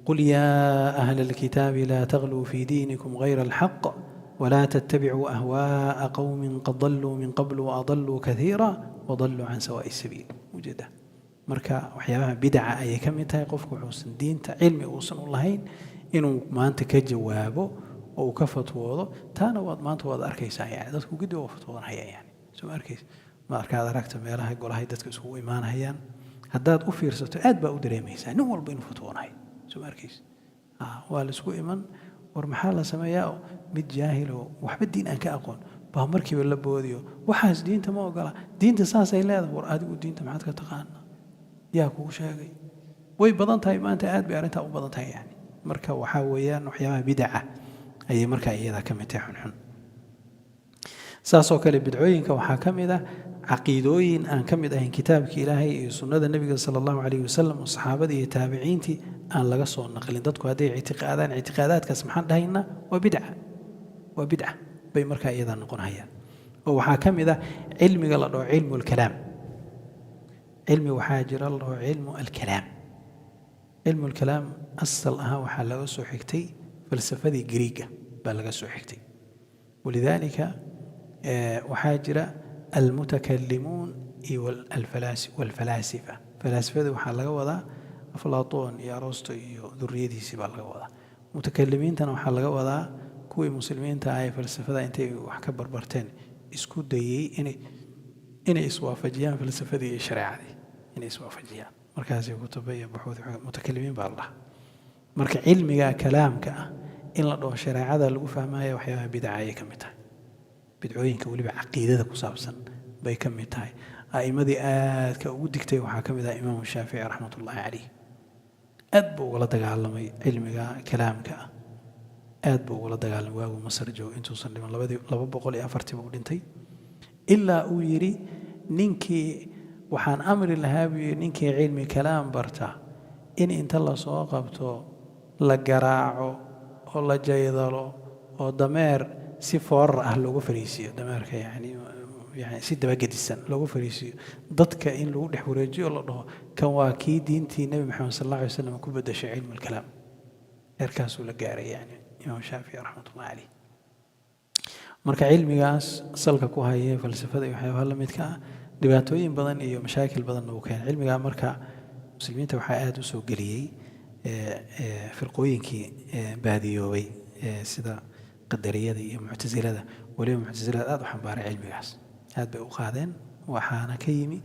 قل يا أهل الكتاب لا تغلوا في دينكم غير الحق ولا تتبعوا أهواء قوم قد ضلوا من قبل وأضلوا كثيرا وضلوا عن سواء السبيل. Ujeeda, marka waxyaabaha bidaca ayay ka mid tahay qofku wuxuusan diinta cilmi uusan u lahayn inuu maanta ka jawaabo oo uu ka fatwoodo. Taana waad maanta waad arkaysaa, yani dadku giddi waa fatwoodanhaya, yani soo ma arkaysa? Markaad aragto meelaha golahay dadka isugu imaanayaan, haddaad u fiirsato, aad baa u dareemaysaa nin walba inuu fatwoonayo. Soo ma arkaysa? Waa la isku iman, war maxaa la sameeyaa? Mid jaahiloo waxba diin aan ka aqoon baa markiiba la boodiyo: waxaas diinta ma ogola, diinta saasay leedahay. War adigu diinta maxaad ka taqaanaa? Yaa kugu sheegay? Way badan tahay maanta, aad bay arrintaa u badan tahay. Yani marka waxaa weeyaan waxyaabaha bidaca ayay markaa iyada ka mid tahay xunxun. Saasoo kale bidcooyinka waxaa ka mid ah caqiidooyin aan ka mid ahayn kitaabka Ilaahay iyo sunnada Nebiga sala Allahu calayhi wasalam, oo saxaabadii iyo taabiciintii aan laga soo naqlin. Dadku hadday ictiqaadaan ictiqaadaadkaas, maxaan dhahaynaa? Waa bidca, waa bidca bay markaa iyadaa noqonayaan. Oo waxaa ka mid ah cilmiga la dhaho cilmu alkalaam. Cilmi waxaa jira la dhaho cilmu alkalaam. Cilmu alkalaam asal ahaan waxaa laga soo xigtay falsafadii Griiga baa laga soo xigtay. Walidaalika waxaa jira almutakalimuun iyo walfalaasifa. Falaasifada waxaa laga wadaa Aflaatoon iyo Arosto iyo duriyadiisii baa laga wadaa. Mutakalimiintana waxaa laga wadaa kuwii muslimiinta ah ee falsafada intay wax ka barbarteen isku dayey inay iswaafajiyaan falsafadii iyo shareecadii inay iswaafajiyaan. Markaasay kutuba iyo buxuud, mutakalimiin baa la dhahaa. Marka cilmiga kalaamka ah in la dhaho shareecada lagu fahmaya, waxyaabaha bidaca ayay ka mid tahay. Bidcooyinka weliba caqiidada ku saabsan bay ka mid tahay. A'immadii aadka ugu digtay waxaa ka mid ah Imaamu Shaafici raxmatullaahi caleyh. Aad buu ugala dagaalamay cilmiga kalaamka ah, aad buu ugala dagaalamay waaguu Masar joogo, intuusan dhiman. Labadii 204-tii buu dhintay. Ilaa uu yidhi: ninkii waxaan amri lahaa, buu yidhi, ninkii cilmi kalaam barta in inta lasoo qabto la garaaco oo la jaydalo oo dameer si foorar ah loogu fariisiiyo, dameerka yani si dabagedisan loogu fariisiiyo, dadka in lagu dhex wareejiyo, la dhaho: kan waa kii diintii Nebi Maxamed sal Alla alay wasalam ku bedeshay cilmu alkalaam. Heerkaasuu la gaaray yani Imaam Shaafici raxmatullahi caleyh. Marka cilmigaas salka ku haya falsafada iyo waxyaabaha la midka ah, dhibaatooyin badan iyo mashaakil badanna uu keenay cilmigaa. Marka muslimiinta waxaa aada u soo geliyey firqooyinkii baadiyoobay, sida qadariyada iyo muctasilada. Weliba muctasilada aada u xambaaray cilmigaas, aad bay u qaadeen. Waxaana ka yimi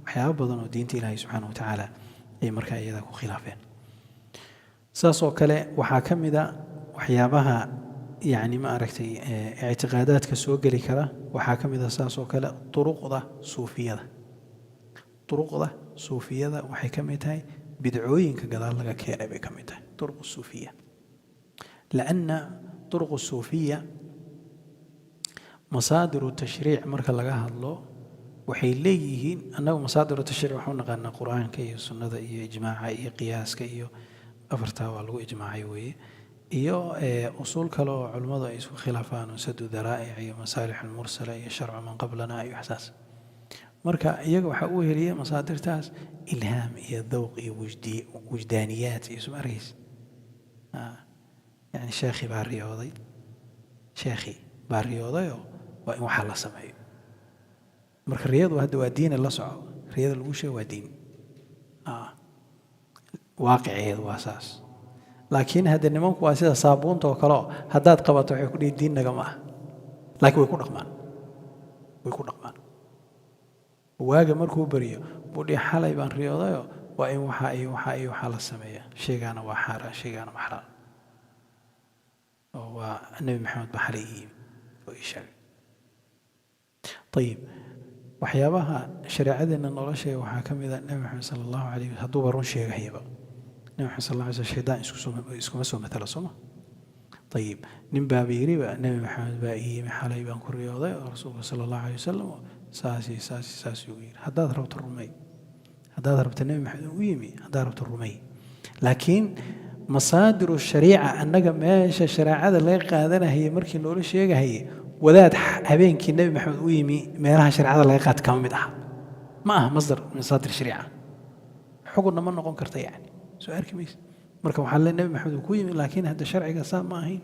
waxyaabo badan oo diinta Ilaahay subxaana wa tacaala ay markaa iyada ku khilaafeen. Saas oo kale waxaa ka mid a waxyaabaha yacni ma aragtay ictiqaadaadka soo geli kara, waxaa ka mid a saas oo kale duruqda suufiyada. Duruqda suufiyada waxay ka mid tahay bidcooyinka gadaal laga keenay bay ka mid tahay duruq suufiya, لأن طرق الصوفية مصادر التشريع marka laga hadlo waxay leeyihiin, annagu مصادر التشريع waxaan u naqaanaa Qur-aanka iyo sunnada iyo ijmaaca iyo qiyaaska, iyo afartaa waa lagu ijmaacay weeye, iyo usuul kale oo culimmadu ay isku khilaafaan oo سد الذرائع iyo المصالح المرسلة iyo شرع من قبلنا iyo waxsaas. Marka iyaga waxaa u heliya masaadirtaas ilhaam iyo dawq iyo wujdaaniyaat iyo, suma arkaysa, yani sheekhii baa riyooday, sheekhii baa riyoodayoo waa in waxaa la sameeyo. Marka riyadu hadda waa diina, la soco, riyada lagu sheego waa diin, waaqiceedu waa saas. Laakiin hadde nimanku waa sida saabuunta oo kale oo haddaad qabato waxay ku dhihi diin nagama ah, laakiin way ku dhaqmaan, way ku dhaqmaan. Waaga markuu beriyo buu dhihi, xalay baan riyoodayo, waa in waxaa iyo waxaa iyo waxaa la sameeya, shaygaana waa xaaraan, shaygaana waa xalaal, oo waa Nebi Maxamed baa xalay ii yimi oo ii sheegay. Ayib, waxyaabaha shareecadeenna noola sheegay waxaa ka mid a Nebi Maxamed sala Allahu alayh, hadduuba run sheegahayaba, Nebi Maxamed sal alla alay slam shaydaan isku soo iskuma soo matala, sooma? Ayib, nin baaba yiriba, Nebi Maxamed baa ii yimi, xalay baan ku riyooday oo rasuulka sala Allahu alay wasalam saas iyo saas iyo saas ugu yiri. Haddaad rabto rumey, haddaad rabto Nebi Maxamed u yimi, haddaad rabto rumey, laakiin masaadiru shariica, annaga meesha shareecada laga qaadanahayay markii noola sheegahayay, wadaad habeenkii Nebi Maxamed u yimi meelaha shareecada laga qaata kama mid aha, ma aha masdar masaadir shariica, xugunna ma noqon karta. Yani soo arki maysa. Marka waxaa le Nebi Maxamed uu ku yimi, laakiin hadda sharciga saa ma ahayn,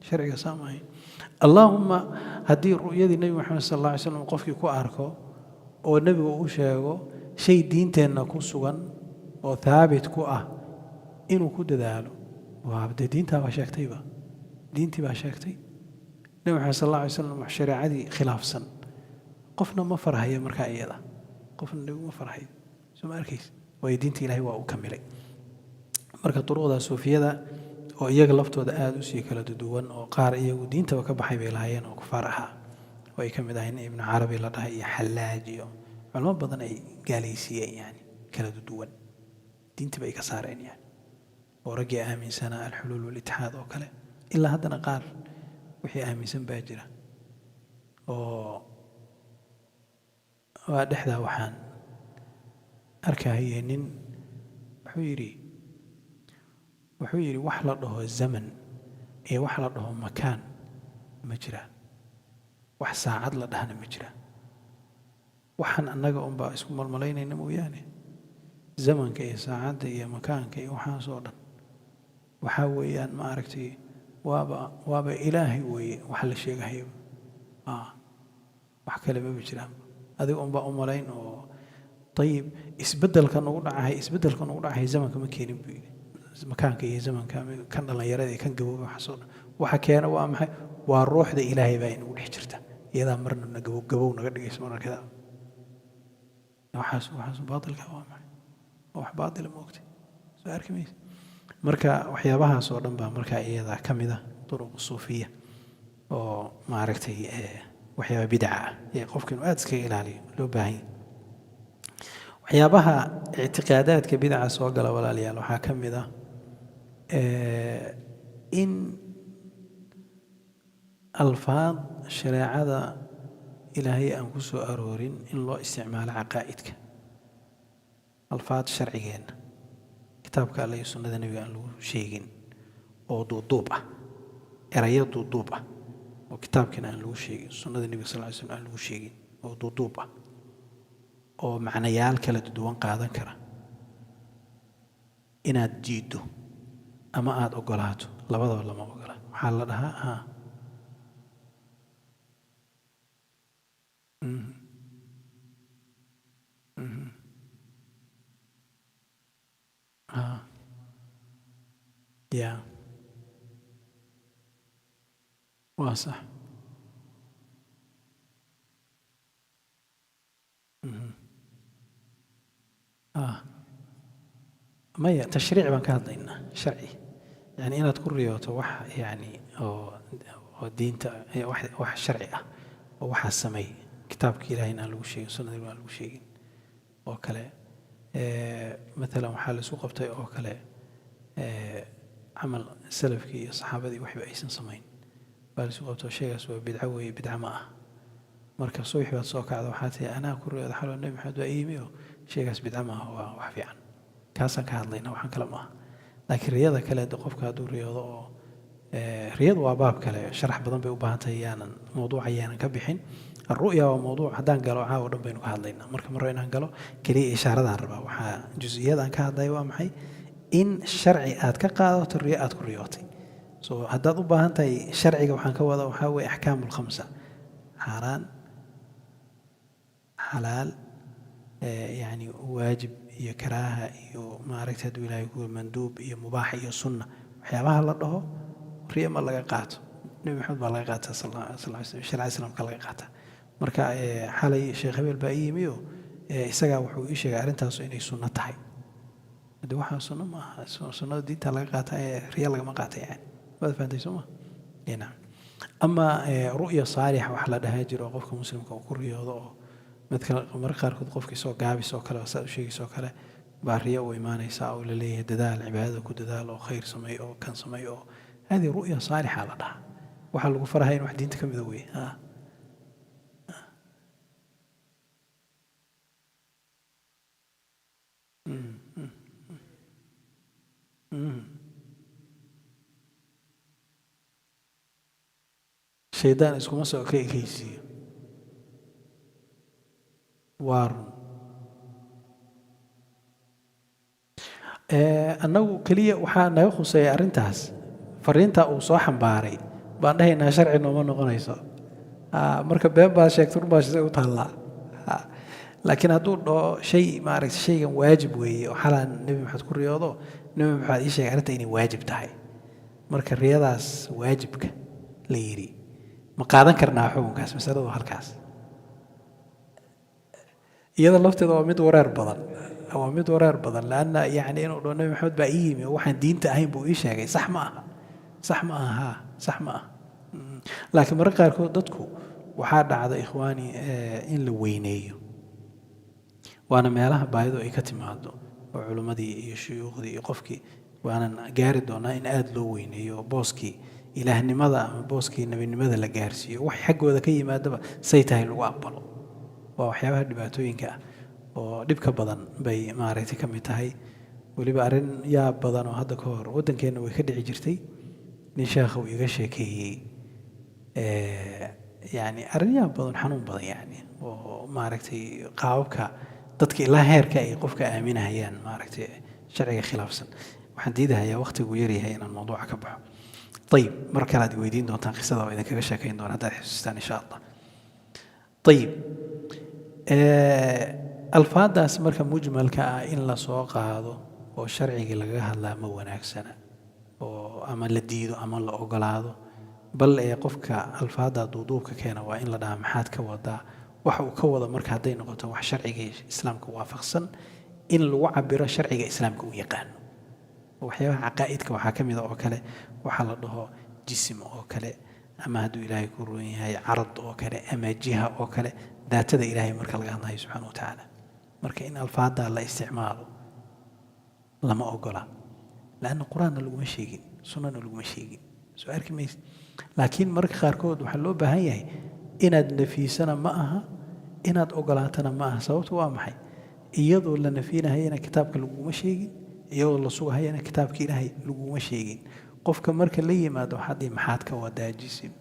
sharciga saa ma ahayn. Allaahumma haddii ru'yadii Nebi Maxamed sal alla alay slam qofkii ku arko oo nebigu u sheego shay diinteenna ku sugan oo thaabit ku ah, inuu ku dadaalo, waa dee diintaa baa sheegtayba, diintii baa sheegtay. Nebi Maxamed sal alla alay slam wax shareecadii khilaafsan qofna ma farhayo markaa iyada, qofna nebigu ma farhayo, soo ma arkaysa? Waayo diinta Ilahay waa uu kamilay. Marka duruqda suufiyada oo iyaga laftooda aada usii kala duwan, oo qaar iyagu diintaba ka baxay bay lahaayeen oo kufaar ahaa, oo ay ka mid ahayn Ibnu Carabi la dhahay iyo Xallaaj iyo culamo badan ay gaalaysiiyeen, yani kala duwan, diintaba ay ka saareen, yani oo raggii aaminsanaa alxuluul walitixaad oo kale, ilaa haddana qaar wixii aaminsan baa jira. Oo waa dhexdaa waxaan arkahayay nin wuxuu yidhi wax la dhaho zaman iyo wax la dhaho makaan ma jiraan, wax saacad la dhahna ma jiraan, waxaan annaga unbaa isku malmalaynayna mooyaane, zamanka iyo saacadda iyo makaanka iyo waxaas oo dhan waxaa weeyaan, ma aragtay, waaba Ilaahay weeye waxa la sheegahayaba, wax kale maba jiraanba, adiga unbaa u malayn. Oo ayib, isbeddelka nagu dhacahay zamanka ma keenin buu yidhi, makaanka iyo zamanka, kan dhallinyarada iyo kan gabooba, waxaas oo dhan waxa keena waa maxay? Waa ruuxda Ilaahay baa inagu dhex jirta, iyadaa marna na gabow gabow naga dhigaysa marna kada. Waxaas baatilka waa maxay? Waa wax baatila, ma ogtay? Soo arki maysa. Marka waxyaabahaas oo dhan baa markaa iyada ka mid ah duruq suufiya oo maaragtay waxyaaba bidaca ah ee qofka inuu aada iskaga ilaaliyo loo baahan yahay. Waxyaabaha ictiqaadaadka bidaca soo gala, walaalayaal, waxaa ka mid ah in alfaad shareecada Ilaahay aan ku soo aroorin in loo isticmaalo caqaa'idka, alfaad sharcigeenna, kitaabka Alle iyo sunnada Nebiga aan lagu sheegin, oo duuduub ah, erayo duuduub ah oo kitaabkiina aan lagu sheegin, sunnada Nebiga sal ly slam aan lagu sheegin, oo duuduub ah oo macnayaal kala duwan qaadan kara, inaad diiddo ama aada ogolaato, labadaba lama ogola. Waxaa la dhahaa ha ha ya, waa sax. Maya, tashriic baan ka hadlaynaa, sharci, yani inaad ku riyooto wax yani oo diinta wax sharci ah oo waxaa sameey, kitaabka Ilaahayna aan lagu sheegin, sunnada aan lagu sheegin oo kale. Maalan waxaa la isku qabtay oo kale, camal salafkii iyo saxaabadii waxba aysan samayn baa la isku qabtay, oo shaygaas waa bidco weeye, bidco ma ah. Marka subaxii baad soo kacda, waxaa tihi, anaa ku riyooda xaloo Nebi Maxamed waa ii yimi oo shaygaas bidco ma ah, waa wax fiican. Kaasaan ka hadlayna, waxaan kale ma aha. Laakiin riyada kale de qofka hadduu riyoodo oo riyadu waa baab kale, sharax badan bay u baahan tahay, yaanan mawduuca yaanan ka bixin. الرؤيا waa mawduuc haddaan galo caawa dhan baynu ka hadlaynaa. Marka mar rabo inaan galo, keliya ishaaradaan rabaa. Waxaa jus-iyadaan ka hadlaya waa maxay? In sharci aad ka qaadato riyo aad ku riyootay. So haddaad u baahan tahay sharciga, waxaan ka wada waxaa weeye axkaamu alkhamsa, xaaraan, xalaal, yani waajib iyo karaaha iyo maaragtay hadduu Ilaahay ku manduub iyo mubaax iyo sunna, waxyaabaha la dhaho, riyo ma laga qaato. Nebi Maxamed baa laga qaataa sal sal slam, sharca Islaamka laga qaataa. Marka xalay Sheekh hebel baa ii yimi oo isagaa wuxuu ii sheegay arrintaasu inay sunno tahay. Hade waxaa sunno ma aha, sunnada diinta laga qaata ee riya lagama qaata. Yani waad fahantay, soo ma? Nacam. Ama ru'ya saalixa wax la dhahaa jiro oo qofka muslimka uu ku riyoodo, oo midka mararka qaarkood qofka isoo gaabis oo kale, saa u sheegaysa oo kale, baa riyo u imaanaysa oo la leeyahay dadaal, cibaadada ku dadaal oo khayr samey oo kan samey, oo hadi ru'ya saalixa la dhahaa. Waxaa lagu farahaya in wax diinta ka mida weye. Shaydaan iskuma soo ka ekaysiiyo, waa run. Annagu keliya waxaa naga khuseeya arrintaas, fariinta uu soo xambaaray baan dhahaynaa sharci nooma noqonayso. Marka been baad sheegtay, run baa sheegtay u taallaa. Laakiin hadduu dhaho shay maaragtay shaygan waajib weeye oo xalaan Nebi Maxamed ku riyoodo, Nebi Maxamed ii sheegay arrinta inay waajib tahay, marka riyadaas waajibka la yidhi ma qaadan karnaa xukunkaas? Masaladu waa halkaas. Iyada lafteeda waa mid wareer badan, waa mid wareer badan, laanna yani inuu dhaho Nebi Maxamed baa ii yimi oo waxaan diinta ahayn buu ii sheegay, sax ma aha, sax ma aha, haa, sax ma aha. Laakiin mararka qaarkood dadku waxaa dhacda, ikhwaani, in la weyneeyo, waana meelaha baahidu ay ka timaado oo culimmadii iyo shuyuukhdii iyo qofkii waanan gaari doonaa in aada loo weyneeyo oo booskii ilaahnimada ama booskii nebinimada la gaarsiiyo, wax xaggooda ka yimaadaba say tahay lagu aqbalo. Waa waxyaabaha dhibaatooyinka ah oo dhibka badan bay maaragtay ka mid tahay. Weliba arrin yaab badan oo hadda ka hor waddankeenna way ka dhici jirtay, nin sheekha uu iga sheekeeyey, yani arrin yaab badan, xanuun badan, yani oo maaragtay qaababka dadka ilaa heerka ay qofka aaminahayaan maaragtay sharciga khilaafsan. Waxaan diidahayaa waqtigu yaryahay inaan mawduuca ka baxo. Ayib, mar kale aad weydiin doontaan qisada oo idinkaga sheekayn doona haddaad xusuustaan, insha Allah. Ayib, alfaadaas marka mujmalka ah in la soo qaado oo sharcigii lagaga hadlaa ma wanaagsana, oo ama la diido ama la ogolaado. Bal ee qofka alfaada duuduubka keena waa in la dhahaa maxaad ka wadaa? Waxa uu ka wado marka hadday noqoto wax sharciga islaamka waafaqsan, in lagu cabiro sharciga islaamka u yaqaano. Waxyaabaha caqaa'idka waxaa ka mid a oo kale waxaa la dhaho jisim oo kale, ama hadduu Ilaahay ku roon yahay carad oo kale ama jiha oo kale, daatada Ilaahay marka laga hadlayo subxaana wa tacaala. Marka in alfaaddaa la isticmaalo lama ogola, laanna qur-aanna laguma sheegin, sunnana laguma sheegin, soo arki maysid. Laakiin mararka qaarkood waxaa loo baahan yahay inaad nafiisana ma aha, inaad ogolaatana ma aha. Sababtu waa maxay? Iyadoo la nafinahayana kitaabka laguma sheegin, iyadoo la sugahayana kitaabka Ilaahay laguma sheegin. Qofka marka la yimaado waxaad dhihi maxaad ka wadaa jisim?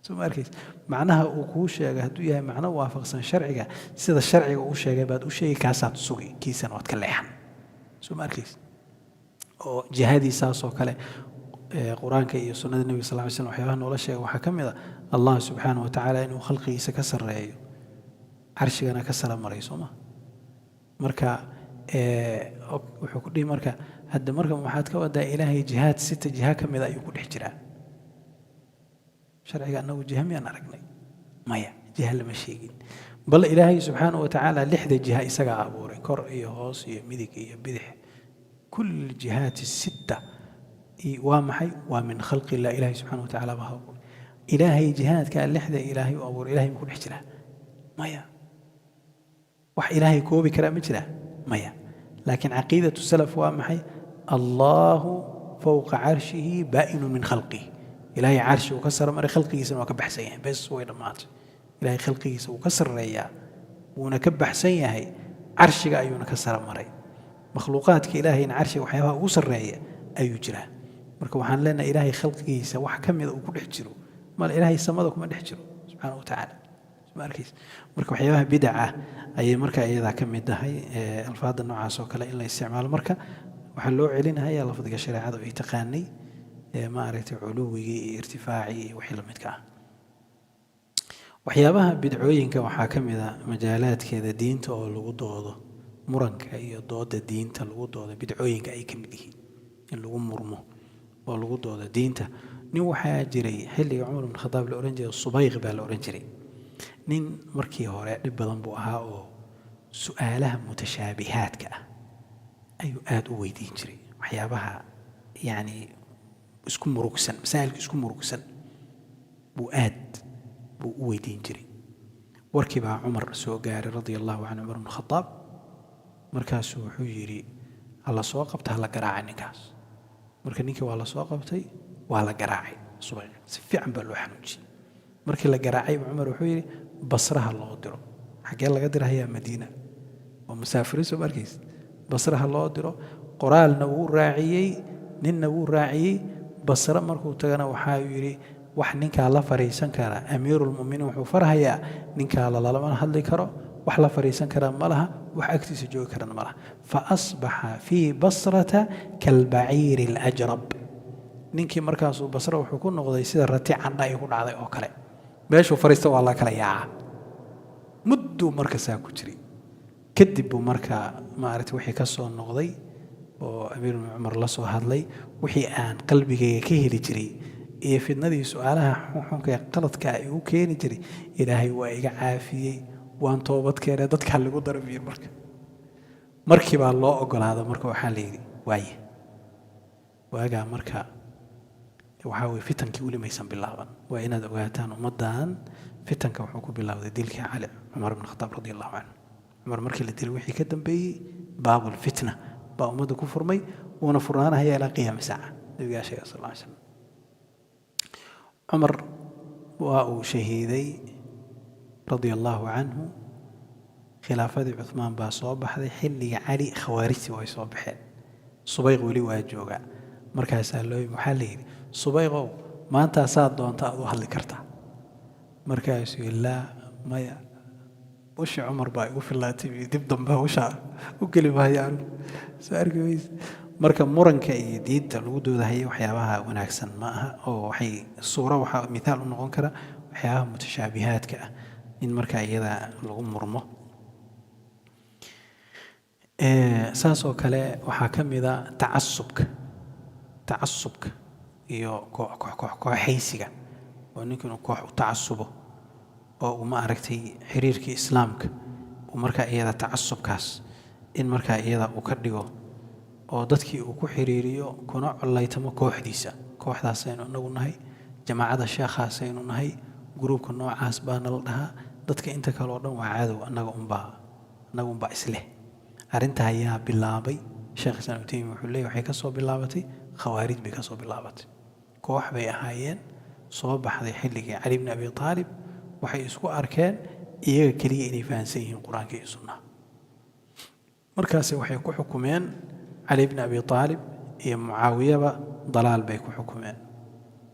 Soo ma arkaysa? Macnaha uu kuu sheegay hadduu yahay macno waafaqsan sharciga, sida sharciga uu sheegay baad u sheegi, kaasaad sugi, kiisana waad ka leexan. Soo ma arkaysa? Oo jihadii saas oo kale, qur-aanka iyo sunnada Nebiga sal ly slam waxyaabaha noola sheegay waxaa ka mid a Allah subxaana wa tacaala inuu khalqigiisa ka sarreeyo, carshigana ka sara maray, soo ma? Marka wuxuu ku dhihi marka hadda marka waxaad ka wadaa Ilaahay jihaad sita jiha ka mida ayuu ku dhex jiraa? Sharciga annagu jiha miyaan aragnay? Maya, jiha lama sheegin. Bal Ilaahay subxaana wa tacaala lixda jiha isagaa abuuray, kor iyo hoos iyo midig iyo bidix, kul jihaati sitta waa maxay? Waa min khalqi illah, Ilahay subxaana wa tacaala baa abuuray. Ilaahay jihaadka lixda Ilaahay u abuuray, Ilahay ma ku dhex jiraa? Maya. Wax Ilaahay koobi karaa ma jiraa? Maya. Laakiin caqiidatu salaf waa maxay? Allahu fowqa carshihi baa'inu min khalqihi. Ilaahay carshi uu ka sara maray, khalqigiisana waa ka baxsan yahay. Bes, way dhammaatay. Ilaahay khalqigiisa wuu ka sarreeyaa, wuuna ka baxsan yahay, carshiga ayuuna ka sara maray. Makhluuqaadka Ilaahayna carshiga waxyaabaha ugu sarreeya ayuu jiraa. Marka waxaan leenahay Ilaahay khalqigiisa wax ka mida uu ku dhex jiro male. Ilaahay samada kuma dhex jiro subxaana wa tacaala. Ma arkaysa? Marka waxyaabaha bidaca ayay marka iyadaa ka mid tahay alfaadda noocaas oo kale in la isticmaalo. Marka waxaa loo celinaya lafdiga shareecadu ay taqaanay ee ma aragtay culuwigii iyo irtifaacii iyo wixii la midka ah. Waxyaabaha bidcooyinka waxaa ka mid a majaalaadkeeda diinta oo lagu doodo, muranka iyo dooda diinta lagu doodo bidcooyinka ay ka mid yihiin, in lagu murmo oo lagu doodo diinta. Nin waxaa jiray xilliga Cumar bin Khadaab la odhan jiray Subayq baa la odhan jiray. Nin markii hore dhib badan buu ahaa oo su'aalaha mutashaabihaadka ah ayuu aada u weydiin jiray, waxyaabaha yacni isku murugsan, masaa'ilka isku murugsan buu aad buu u weydiin jiray. Warkii baa Cumar soo gaaray radia Allahu canhu, Cumar bn Khadaab. Markaasuu wuxuu yidhi, hala soo qabta, hala garaacay ninkaas. Marka ninkii waa la soo qabtay, waa la garaacay. Subayq si fiican baa loo xanuujiyey. Markii la garaacay, Cumar wuxuu yidhi, Basraha loo diro. Xaggee laga dirahayaa? Madiina oo musaafiriin soo markays. Basraha loo diro. Qoraalna wuu raaciyey, ninna wuu raaciyey. Basre markuu tagana waxaa yidhi, wax ninkaa la fariisan kara, amiiruulmuminiin wuxuu farhayaa ninkaa lalama hadli karo, wax la fariisan kara ma laha, wax agtiisa joogi karana ma laha. Fa asbaxa fii Basrata kalbaciiri alajrab. Ninkii markaasuu Basre wuxuu ku noqday sida rati candha ay ku dhacday oo kale, meeshuu fariista waa la kala yaacaa. Mudduu markasaa ku jiray. Kadib buu markaa maaragtay wixii ka soo noqday oo amiir Cumar la soo hadlay, wixii aan qalbigayga ka heli jiray iyo fidnadii su-aalaha xunxunka ee qaladka ay igu keeni jiray, Ilaahay waa iga caafiyey, waan toobad keenay, dadkaa lagu darabiyo. Marka markii baa loo ogolaada. Marka waxaa la yidhi waaye, waagaa marka waxaa weye fitankii weli maysan bilaaban. Waa inaad ogaataan, ummaddan fitanka wuxuu ku bilowday dilkii Cali, Cumar ibn Khataab radi Allahu canhu. Cumar markii la dilay wixii ka dambeeyey, baabul fitna baa ummadda ku furmay, wuuna furnaanahaya ilaa qiyaami saaca. Nabigaa sheegay sal alla slam. Cumar waa uu shahiiday radia Allahu canhu. Khilaafadii Cuhmaan baa soo baxday. Xilliga Cali khawaarijtii way soo baxeen. Subayq weli waa joogaa. Markaasaa loo yimi, waxaa la yidhi, "Subayqow, maantaasaad doonta aad u hadli kartaa." Markaasuu yidhi, "Laa, maya, ushi Cumar baa igu fillaatay iyo dib dambe ushaa u geli maayo anigu." Soo arki mayse? Marka muranka iyo diinta lagu doodahaya waxyaabaha wanaagsan ma aha, oo waxay suuro waxaa mithaal u noqon kara waxyaabaha mutashaabihaadka ah in marka iyada lagu murmo. Saas oo kale waxaa ka mid a tacasubka iyo koox kooxaysiga, oo ninku inuu koox u tacasubo oo uu ma aragtay xiriirkii islaamka uu markaa iyada tacasubkaas in markaa iyada uu ka dhigo oo dadkii uu ku xiriiriyo kuna collaytamo kooxdiisa. Kooxdaasaynu inagu nahay, jamaacada sheekhaasaynu nahay, gruubka noocaas baana la dhahaa, dadka inta kale oo dhan waa cadow, annaga unbaa isleh. Arrinta ayaa bilaabay, Sheekh Islaam Ibnu Taymiya wuxuu leeyahy, waxay ka soo bilaabatay khawaarij bay ka soo bilaabatay. Koox bay ahaayeen soo baxday xilligii Cali bni Abi Taalib. Waxay isku arkeen iyaga keliya inay fahansan yihiin Qur-aanka iyo sunnaha. Markaasi waxay ku xukumeen Cali bni Abi Taalib iyo Mucaawiyaba dalaal bay ku xukumeen.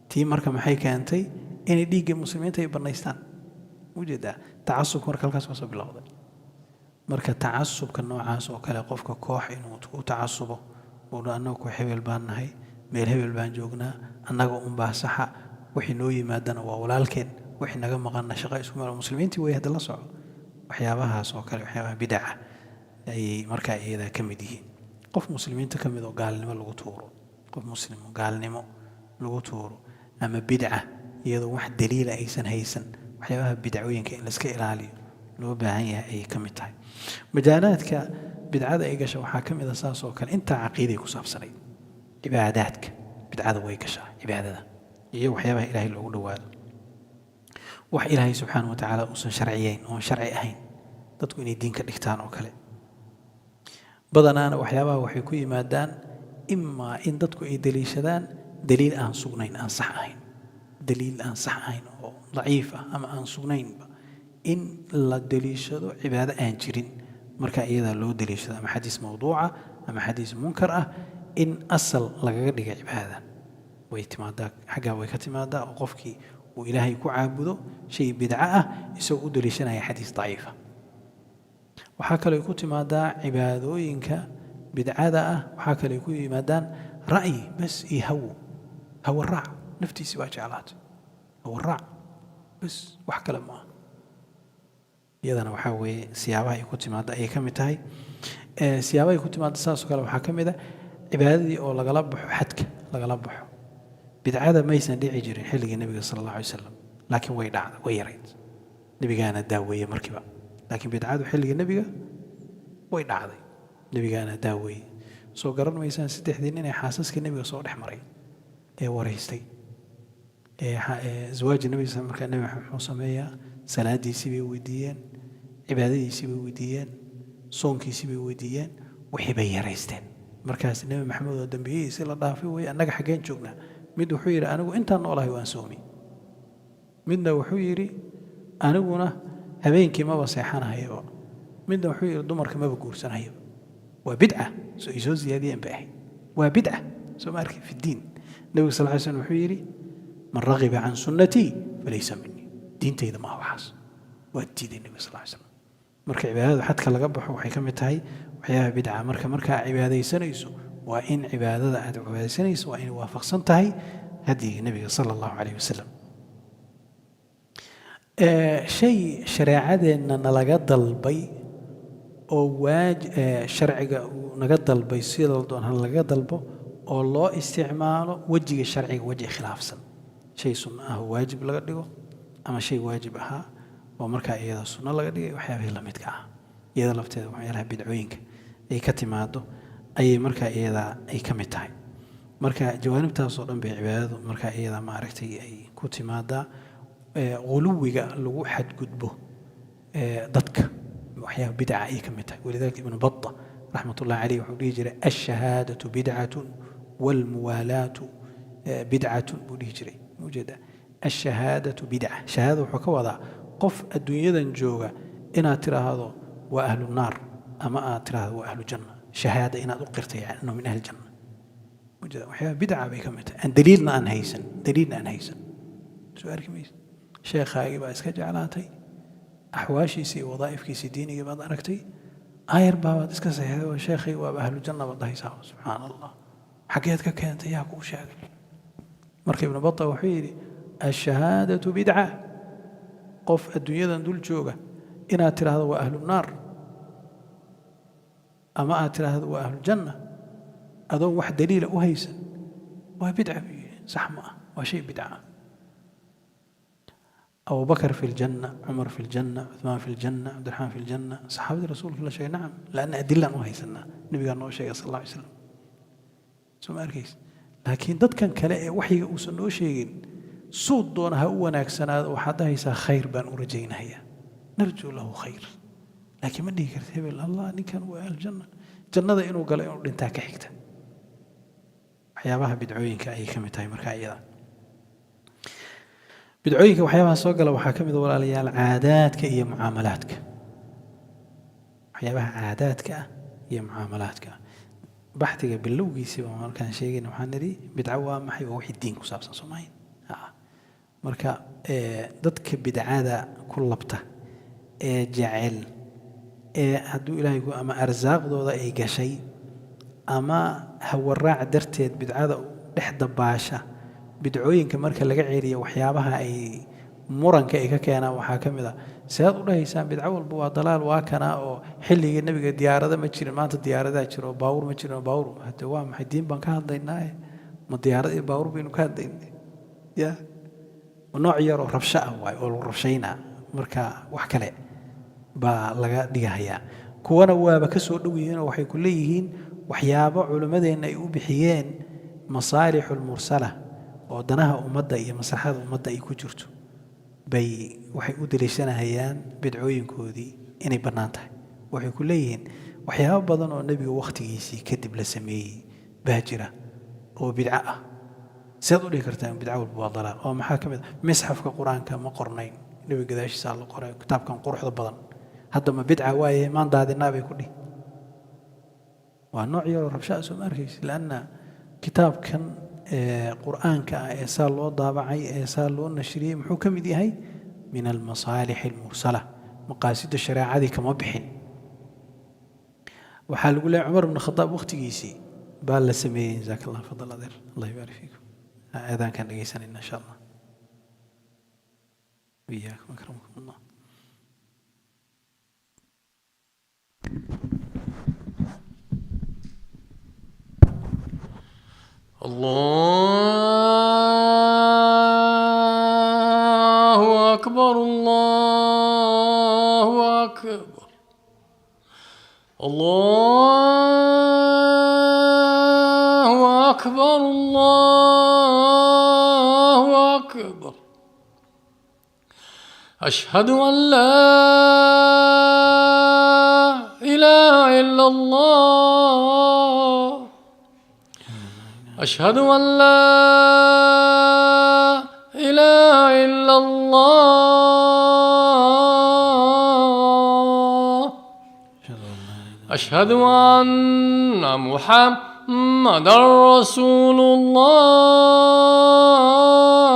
Tii marka maxay keentay? Inay dhiigga muslimiinta ay bannaystaan. Ujeedaa tacasubka marka halkaas ka soo bilowday. Marka tacasubka noocaas oo kale, qofka koox inuu u tacasubo, uu dha, "Annaga koox hebel baan nahay, meel hebel baan joognaa, annaga unbaa saxa, wixii noo yimaadana waa walaalkeen, wixii naga maqanna shaqa isku meel muslimiintii wey," hadda la soco. Waxyaabahaas oo kale waxyaabaha bidaca ayay markaa iyada ka mid yihiin. Qof muslimiinta ka mid oo gaalnimo lagu tuuro, qof muslim oo gaalnimo lagu tuuro ama bidca iyadoo wax daliila aysan haysan, waxyaabaha bidcooyinka in laiska ilaaliyo loo baahan yahay ayay ka mid tahay. Majaalaadka bidcada ay gasha waxaa ka mid a saas oo kale intaa caqiiday ku saabsanayd. Cibaadaadka bidcada way gashaa, cibaadada iyo waxyaabaha Ilaahay loogu dhowaado, wax Ilaahay subxaana wa tacaala uusan sharciyeyn oon sharci ahayn dadku inay diin ka dhigtaan oo kale. Badanaana waxyaabaha waxay ku yimaadaan imaa in dadku ay daliishadaan daliil aan sugnayn, aan sax ahayn, daliil aan sax ahayn oo daciif ah ama aan sugnaynba in la daliishado, cibaado aan jirin marka iyadaa loo daliishado, ama xadiis mawduuca ama xadiis munkar ah in asal lagaga dhiga cibaadada. Way timaadaa, xaggaa way ka timaadaa, oo qofkii uu Ilaahay ku caabudo shay bidco ah isagoo u daliishanaya xadiis daciifa. Waxaa kaloo ku timaadaa cibaadooyinka bidcada ah, waxaa kaloo ku yimaadaan ra'yi bas iyo hawo, hawo raac, naftiisi baa jeclaatay, hawo raac bas, wax kale ma aha. Iyadana waxaa weeye siyaabaha ay ku timaada ayay ka mid tahay. Siyaabaha ay ku timaada saasoo kale waxaa ka mid a cibaadadii oo lagala baxo xadka, lagala baxo. Bidcada maysan dhici jirin xilligii Nebiga sala Allahu alay wasalam, laakiin way dhacda, way yarayd. Nebigaana daaweeye markiiba, laakiin bidcadu xilliga nebiga way dhacday, nebigaana daaweeye. Soo garan maysaan saddexdii nin ee xaasaska nebiga soo dhex maray ee waraystay ee zawaaji nebiga? Markaa nebi Maxamed muxuu sameeyaa? Salaadiisii bay weydiiyeen, cibaadadiisii bay weydiiyeen, soonkiisii bay weydiiyeen, wixii bay yaraysteen. Markaas Nebi Maxamed oo dambiyihiisii la dhaafay wey, annaga xaggeen joognaa? Mid wuxuu yidhi, anigu intaan noolahay waan soomi. Midna wuxuu yidhi, aniguna habeenkii maba seexanahayaba. Midna wuxuu yidhi, dumarka maba guursanahayaba. Waa bidca soo ay soo ziyaadiyeen bay ahayd, waa bidca. Soo ma arki fi ddiin? Nebiga sal ly slam wuxuu yidhi, man ragiba can sunnatii falaysa minii, diintayda maaha waxaas. Waa diiday nebiga sal ly slam. Marka cibaadada xadka laga baxo waxay ka mid tahay waxyaabaha bidca. Marka markaa cibaadaysanayso, waa in cibaadada aad cibaadaysanayso waa inay waafaqsan tahay hadyiga nebiga sala Allahu calayh wasalam. Shay shareecadeenna nalaga dalbay oo waaj sharciga uu naga dalbay, sida la doon ha laga dalbo, oo loo isticmaalo wejiga sharciga weji khilaafsan, shay sunno ah oo waajib laga dhigo ama shay waajib ahaa oo markaa iyada sunno laga dhigay, waxyaabihii la midka ah, iyada lafteeda waxyaalaha bidcooyinka ay ka timaado ayay markaa iyada ay ka mid tahay. Marka jawaanibtaasoo dhan bay cibaadadu markaa iyada maaragtay ay ku timaadaa. Guluwiga lagu xadgudbo dadka waxyaaba bidca ayay ka mid tahay. Walidaalika Ibnu Bata raxmatullahi caleyh wuxuu dhihi jiray, ashahaadatu bidcatun walmuwaalaatu bidcatun buu dhihi jiray. Ujeeda ashahaadatu bidca, shahaadada wuxuu ka wadaa qof adduunyadan jooga inaad tiraahdo waa ahlu naar ama aad tiraahdo waa ahlu janna, shahaada inaad u qirtay, yani inuu min ahli janna. Ujeeda waxyaaba bidca bay ka mid tahay aan daliilna aan haysan, daliilna aan haysan. Soo arki maysa, sheekhaagii baa iska jeclaatay, axwaashiisii iyo wadaa'ifkiisii diinigii baad aragtay, aayar baabaad iska saxiixday oo sheekhay waaba ahlu janna baad dhahaysaa. Subxaan Allah, xaggeed ka keentay? Yaa kuu sheegay? Marka Ibnu Bata wuxuu yidhi, ashahaadatu bidca, qof adduunyadan dul jooga inaad tidhaahdo waa ahlu naar ama aad tidhaahdo waa ahlu janna adoon wax daliila u haysan waa bidca buu yidhi, sax ma ah, waa shay bidca ah. Abu Bakr fi ljanna, Cumar fi ljanna, Cuthmaan fi ljanna, Cabdiraxmaan fi ljanna, saxaabadii rasuulka la sheegay, nacam, laanna adilaan u haysanaa, nebigaa noo sheegay sal alla alay slam. Soo ma arkaysa? Laakiin dadkan kale ee waxyiga uusan noo sheegin, suu doona ha u wanaagsanaado, waxaad dhahaysaa khayr baan u rajaynayaa, narjuu lahu khayr. Laakiin ma dhihi karta hebel, Allah, ninkan waa aljanna, jannada inuu galo inuu dhintaa ka xigta. Waxyaabaha bidcooyinka ayay ka mid tahay. Markaa iyada bidcooyinka waxyaabaha soo gala waxaa ka mid a, walaalayaal, caadaadka iyo mucaamalaadka. Waxyaabaha caadaadka ah iyo mucaamalaadka ah, baxdiga bilowgiisiiba markaan sheegayna waxaan nidhi, bidco waa maxay? Waa wixii diin ku saabsan, soomahayn? Marka dadka bidcada ku labta ee jecel ee hadduu Ilaahay ku ama arsaaqdooda ay gashay ama hawaraac darteed bidcada dhex dabaasha, bidcooyinka marka laga celiyo waxyaabaha ay muranka ay ka keenaan waxaa ka mid a, sead u dhahaysaan bidco walba waa dalaal? Waa kanaa oo xilligii nebiga diyaarado ma jirin, maanta diyaaradaa jiro, baawur ma jirin, baawur. Hade waa maxay? Diin baan ka hadlaynaaye, ma diyaarad iyo baawur baynu ka hadlaynay? Ya nooc yaroo rabsho ah waay oo lagu rabshaynaa. Marka wax kale baa laga dhigahayaa. Kuwana waaba ka soo dhow yihiinoo waxay ku leeyihiin waxyaabo culimmadeenna ay u bixiyeen masaalixu lmursala oo danaha ummadda iyo maslaxada ummadda ay ku jirto bay waxay u daliishanahayaan bidcooyinkoodii inay bannaan tahay. Waxay ku leeyihiin waxyaabo badan oo nebiga wakhtigiisii kadib la sameeyey baa jira oo bidco ah, seed u dhihi kartaa bidco walba waa dalaal? Oo maxaa ka mid a? Misxafka Qur-aanka ma qornayn, nebiga gadaashiisaa la qoray. Kitaabkan quruxda badan hadda ma bidca waaye maan daadinaa bay ku dhihi. Waa nooc yaroo rabshaa, soo ma arkaysa? Lanna kitaabkan qur'aanka ah ee saa loo daabacay ee saa loo nashriyey muxuu ka mid yahay? Min almasaalix almursala, maqaasida shareecadii kama bixin. Waxaa lagu leeyahy Cumar ibn Khadaab wakhtigiisii baa la sameeyey. Jazaak Allah, fadal adeer, Allah yubaarik fiikum. Aadaankaan dhegeysanayna insha Allah. وإياكم، أكرمكم الله. الله أكبر الله أكبر الله أكبر الله أكبر أشهد أن لا إله إلا الله أشهد أن لا إله إلا الله أشهد أن محمدا رسول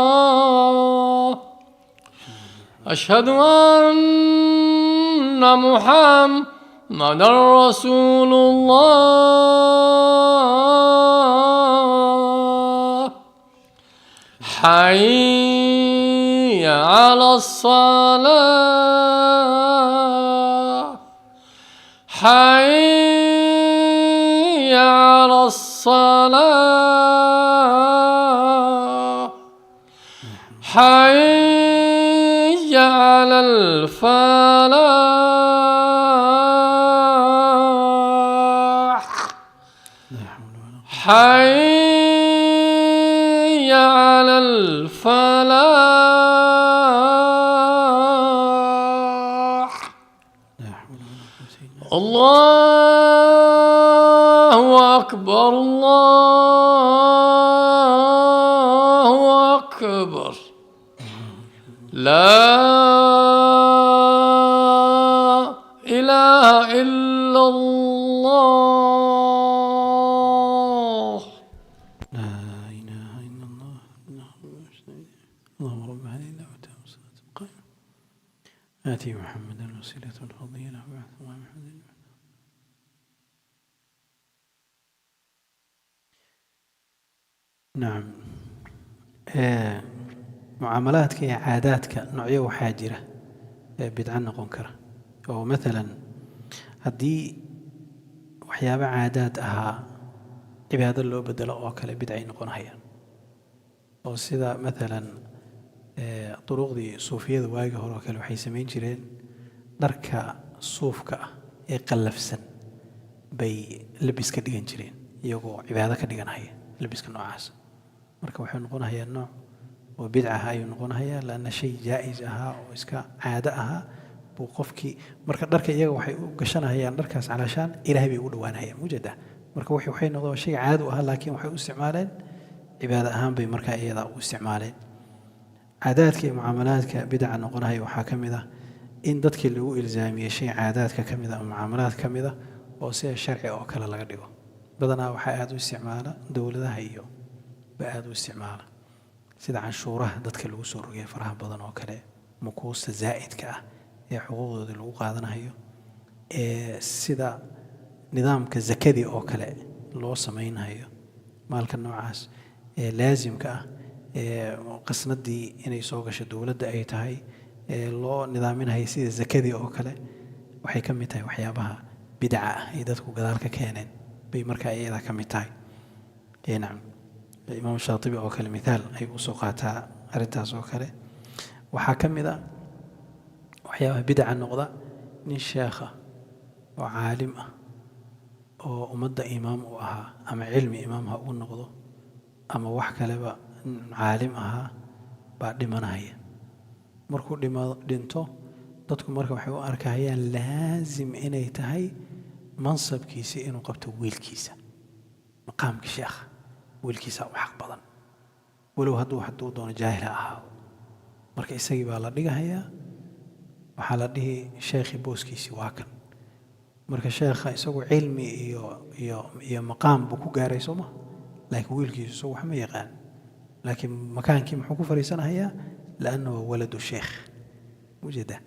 الله أشهد أن محمدا رسول الله حي على الصلاة حي على الصلاة حي على الفلاح حي على الفلاح الله أكبر الله أكبر لا إله إلا الله. لا إله إلا الله. اللهم رب هذه الدعوة والصلاة القائمة آتي محمدا الوسيلة والفضيلة وبعث الله محمدا. Nacam, mucaamalaadka iyo caadaadka noocyo waxaa jira ee bidco noqon kara, oo maalan haddii waxyaabo caadaad ahaa cibaado loo bedelo oo kale, bidcay noqonayaan. Oo sida maalan duruqdii suufiyada waagii hore oo kale, waxay samayn jireen dharka suufka ah ee qallafsan bay labis ka dhigan jireen, iyagoo cibaado ka dhiganhaya labiska noocaas. Marka wuxuu noqonayaa nooc oo bidca ah ayuu noqonayaa, laanna shay jaa'is ahaa oo iska caado ahaa buu qofkii. Marka dharka iyaga waxay u gashanahayaan dharkaas calaashaan Ilaahay bay ugu dhowaanahayaan mujada. Marka waxay noqdeen shay caado u ahaa, laakiin waxay u isticmaaleen cibaado ahaan bay markaa iyada u isticmaaleen. Caadaadka iyo mucaamalaadka bidaca noqonaya waxaa ka mid ah in dadkii lagu ilzaamiyey shay caadaadka ka mid ah ama mucaamalaad ka mid ah oo sida sharci oo kale laga dhigo. Badanaa waxaa aada u isticmaala dowladaha iyo ba aada u isticmaala, sida canshuuraha dadka lagu soo rogay faraha badan oo kale, mukuusta zaa'idka ah ee xuquuqdooda lagu qaadanayo, ee sida nidaamka zakadii oo kale loo samaynayo, maalka noocaas ee laasimka ah ee qasnadii inay soo gasho dowladda ay tahay ee loo nidaaminayo sida zakadii oo kale, waxay ka mid tahay waxyaabaha bidaca ah ay dadku gadaal ka keeneen bay markaa iyada ka mid tahay. Ee nacam, Imaam Shaatibi oo kale mithaal ayuu usoo qaataa arrintaas oo kale. Waxaa ka mid a waxyaabaha bidaca noqda nin sheekha oo caalim ah oo ummadda imaam u ahaa, ama cilmi imaam ha uu noqdo ama wax kaleba, caalim ahaa baa dhimanaya. Markuu dhinto, dadku marka waxay u arkayaan laasim inay tahay mansabkiisi inuu qabto wiilkiisa, maqaamka sheekha wiilkiisa u xaq badan, walow hadduu doono jaahil ha ahaado. Marka isagii baa la dhigahayaa, waxaa la dhihi sheekhii booskiisii waa kan. Marka sheekha isagu cilmi iyo maqaam buu ku gaaray, soo ma? Laakiin wiilkiisu isagu wax ma yaqaan, laakiin makaankii muxuu ku fadhiisanahayaa? Laanna waa waladu sheekh ujeeda.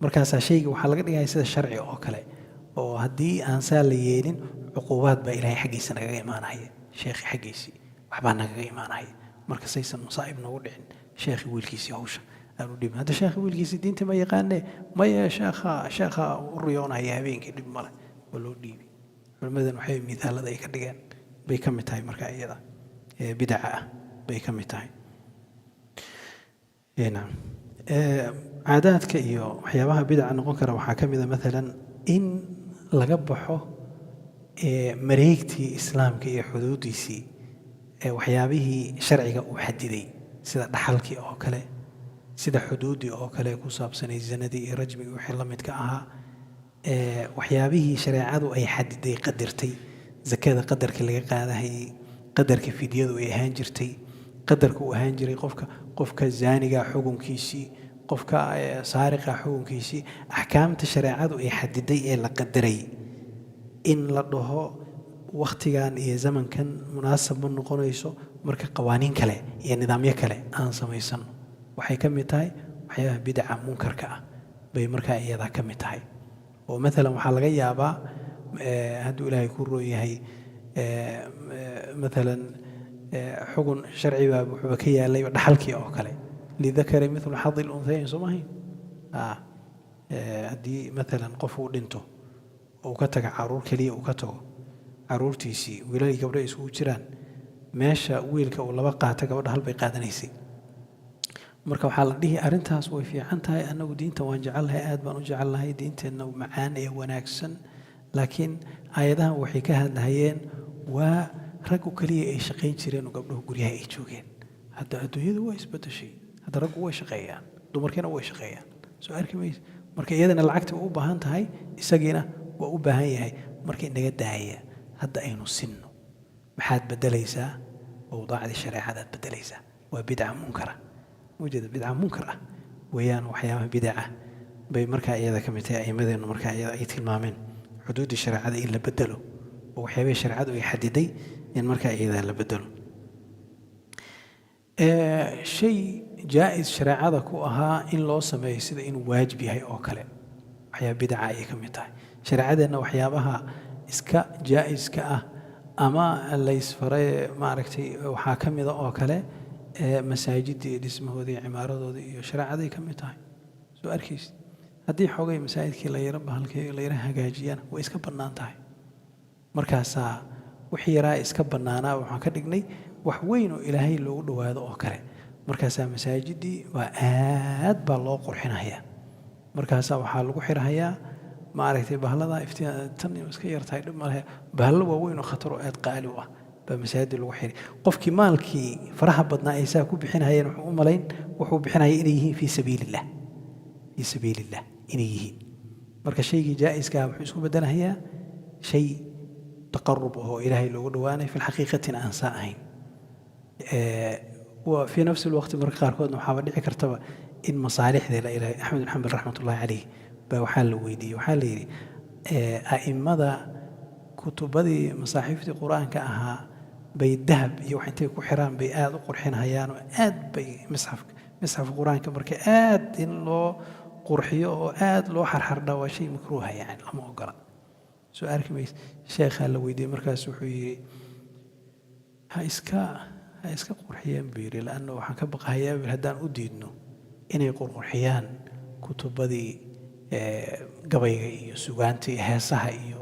Markaasaa shayga waxaa laga dhigaya sida sharci oo kale, oo haddii aan saa la yeelin cuquubaad baa Ilaahay xaggiisa nagaga imaanaya, sheekhi xaggiisii waxbaa nagaga imaanaya. Marka saysan masaa'ib noogu dhicin, sheekhi wiilkiisii hawsha aan u dhibin. Hadda sheekhi wiilkiisii diinta ma yaqaane, maya, sheekha u riyoonaya habeenkii, dhib male, waa loo dhiibi. Culimmadan waxay mithaalada ay ka dhigeen bay ka mid tahay marka iyada ee bidaca ah bay ka mid tahay. Nacam. Caadaadka iyo waxyaabaha bidaca noqon kara waxaa ka mid a maalan in laga baxo mareegtii Islaamka iyo xuduudiisii, waxyaabihii sharciga uu xadiday, sida dhaxalkii oo kale, sida xuduuddii oo kale ku saabsanay zinadii iyo rajmigii wixii la midka ahaa, waxyaabihii shareecadu ay xadiday, qadartay, zakada qadarka laga qaadahayay, qadarka fidyadu ay ahaan jirtay, qadarka uu ahaan jiray qofka zaaniga xukunkiisii, qofka saariqa xukunkiisii, axkaamta shareecadu ay xadiday ee la qadaray, in la dhaho wakhtigan iyo zamankan munaasab ma noqonayso, marka qawaaniin kale iyo nidaamyo kale aan samaysano, waxay ka mid tahay waxyaabaha bidaca munkarka ah bay markaa iyadaa ka mid tahay. Oo maalan waxaa laga yaabaa, hadduu Ilaahay ku roon yahay, maalan xugun sharci baa wuxuuba ka yaalay dhaxalkii oo kale, للذكر مثل حظ الأنثيين, soo mahayn? Haddii maalan qof uu dhinto oo uu ka taga caruur keliya, uu ka tago caruurtiisii wiilal iyo gabdho ay isugu jiraan, meesha wiilka uu laba qaato, gabadha hal bay qaadanaysay. Marka waxaa la dhihi arrintaas way fiican tahay, annagu diinta waan jecelnahay, aad baan u jecelnahay diinteenna macaan ee wanaagsan, laakiin aayadahan waxay ka hadlahayeen waa raggu keliya ay shaqayn jireen oo gabdhuhu guryaha ay joogeen. Hadda adduunyadu waa isbedeshay, hadda raggu way shaqeeyaan, dumarkiina way shaqeeyaan, soo arki maysa? Marka iyadana lacagta waa u baahan tahay, isagiina waa u baahan yahay, marka inaga daaya, hadda aynu sinno. Maxaad bedelaysaa? Awdaacdii shareecadaad bedelaysaa. Waa bidca munkara, ujeeda bidca munkar ah weeyaan. Waxyaabaha bidaca bay markaa iyada ka mid tahay. A'imadeennu markaa iyada ay tilmaameen xuduuddii shareecada in la bedelo oo waxyaabihii shareecadu ay xadiday in markaa iyada la bedelo. Shay jaa'is shareecada ku ahaa in loo sameeyo sida inuu waajib yahay oo kale, waxyaaba bidaca ayay ka mid tahay. Shareecadeenna waxyaabaha iska jaa'iska ah ama laysfaray, maaragtay, waxaa ka mida oo kale masaajidda iyo dhismahooda iyo cimaaradooda iyo shareecaday ka mid tahay, soo arkaysid? Haddii xoogay masaajidkii la yaro bahalkii la yaro hagaajiyana, way iska bannaan tahay. Markaasaa wixii yaraa iska bannaanaa waxaan ka dhignay wax weyn oo Ilaahay loogu dhowaado oo kale. Markaasaa masaajiddii waa aad baa loo qurxinayaa, markaasaa waxaa lagu xirhayaa, maaragtay, bahlada iftiin tan iska yartahay, dhib ma lehe, bahalo waaweyn oo khatar oo aad qaali u ah baa masaajidda lagu xiray. Qofkii maalkii faraha badnaa ay saa ku bixinayeen wuxuu u malayn wuxuu bixinaya inay yihiin fii sabiilillah, fii sabiilillah inay yihiin. Marka shaygii jaa'iska ah wuxuu isku bedelahayaa shay taqarub oo Ilaahay loogu dhowaanay, fi lxaqiiqatina aan saa ahayn. Wa fi nafsi lwaqti marka qaarkoodna waxaaba dhici kartaba in masaalixdii la ilahay. Axmed bin Xambal raxmatullahi caleyh baa waxaa la weydiiyey, waxaa la yidhi, a'immada kutubadii masaaxiiftii Qur-aanka ahaa bay dahab iyo wax intay ku xiraan bay aad u qurxinhayaan oo aad bay misxafka Qur-aanka marka aad in loo qurxiyo oo aad loo xarxardhaa waa shay makruuha, yani lama ogola, soo arki mayse? Sheekhaa la weydiiyey, markaas wuxuu yidhi, ha iska qurxiyeen buu yidhi, laanna waxaan ka baqahayaa buu yidhi haddaan u diidno inay qurqurxiyaan kutubadii gabayga iyo sugaanta iyo heesaha iyo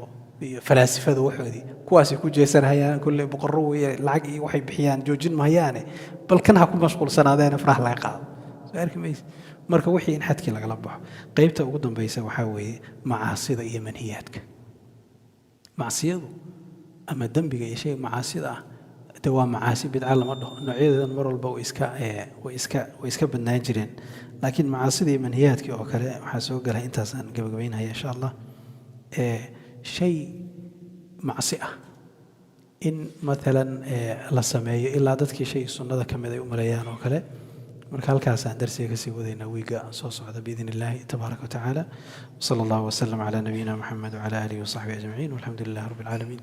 falaasifada waxoodii, kuwaasay ku jeesanhayaan, kolley boqorro weeye, lacag iyo waxay bixiyaan joojin mahayaane, bal kan ha ku mashquulsanaadeena faraha laga qaado, soo arki mayse? Marka wixii in xadkii lagala baxo. Qaybta ugu dambaysa waxaa weeye macaasida iyo manhiyaadka. Macsiyadu ama dembiga iyo shayga macaasida ah de waa macaasi, bidca lama dhaho. Noocyadeedan mar walba way iska badnaan jireen, laakiin macaasida iyo manhiyaadkii oo kale waxaa soo galay, intaasaan gabagabaynaya insha Allah, shay macsi ah in maalan la sameeyo ilaa dadkii shay sunnada ka mid ay u maleeyaan oo kale. Marka halkaasaan darsiga kasii wadaynaa wiiga soo socda biidn illahi tabaaraka watacaala. Wsala allahu wasalam calaa nabiyina Maxamed wcala aalihi wasaxbihi ajmaciin, walxamdu lilah rabbi alcaalamiin.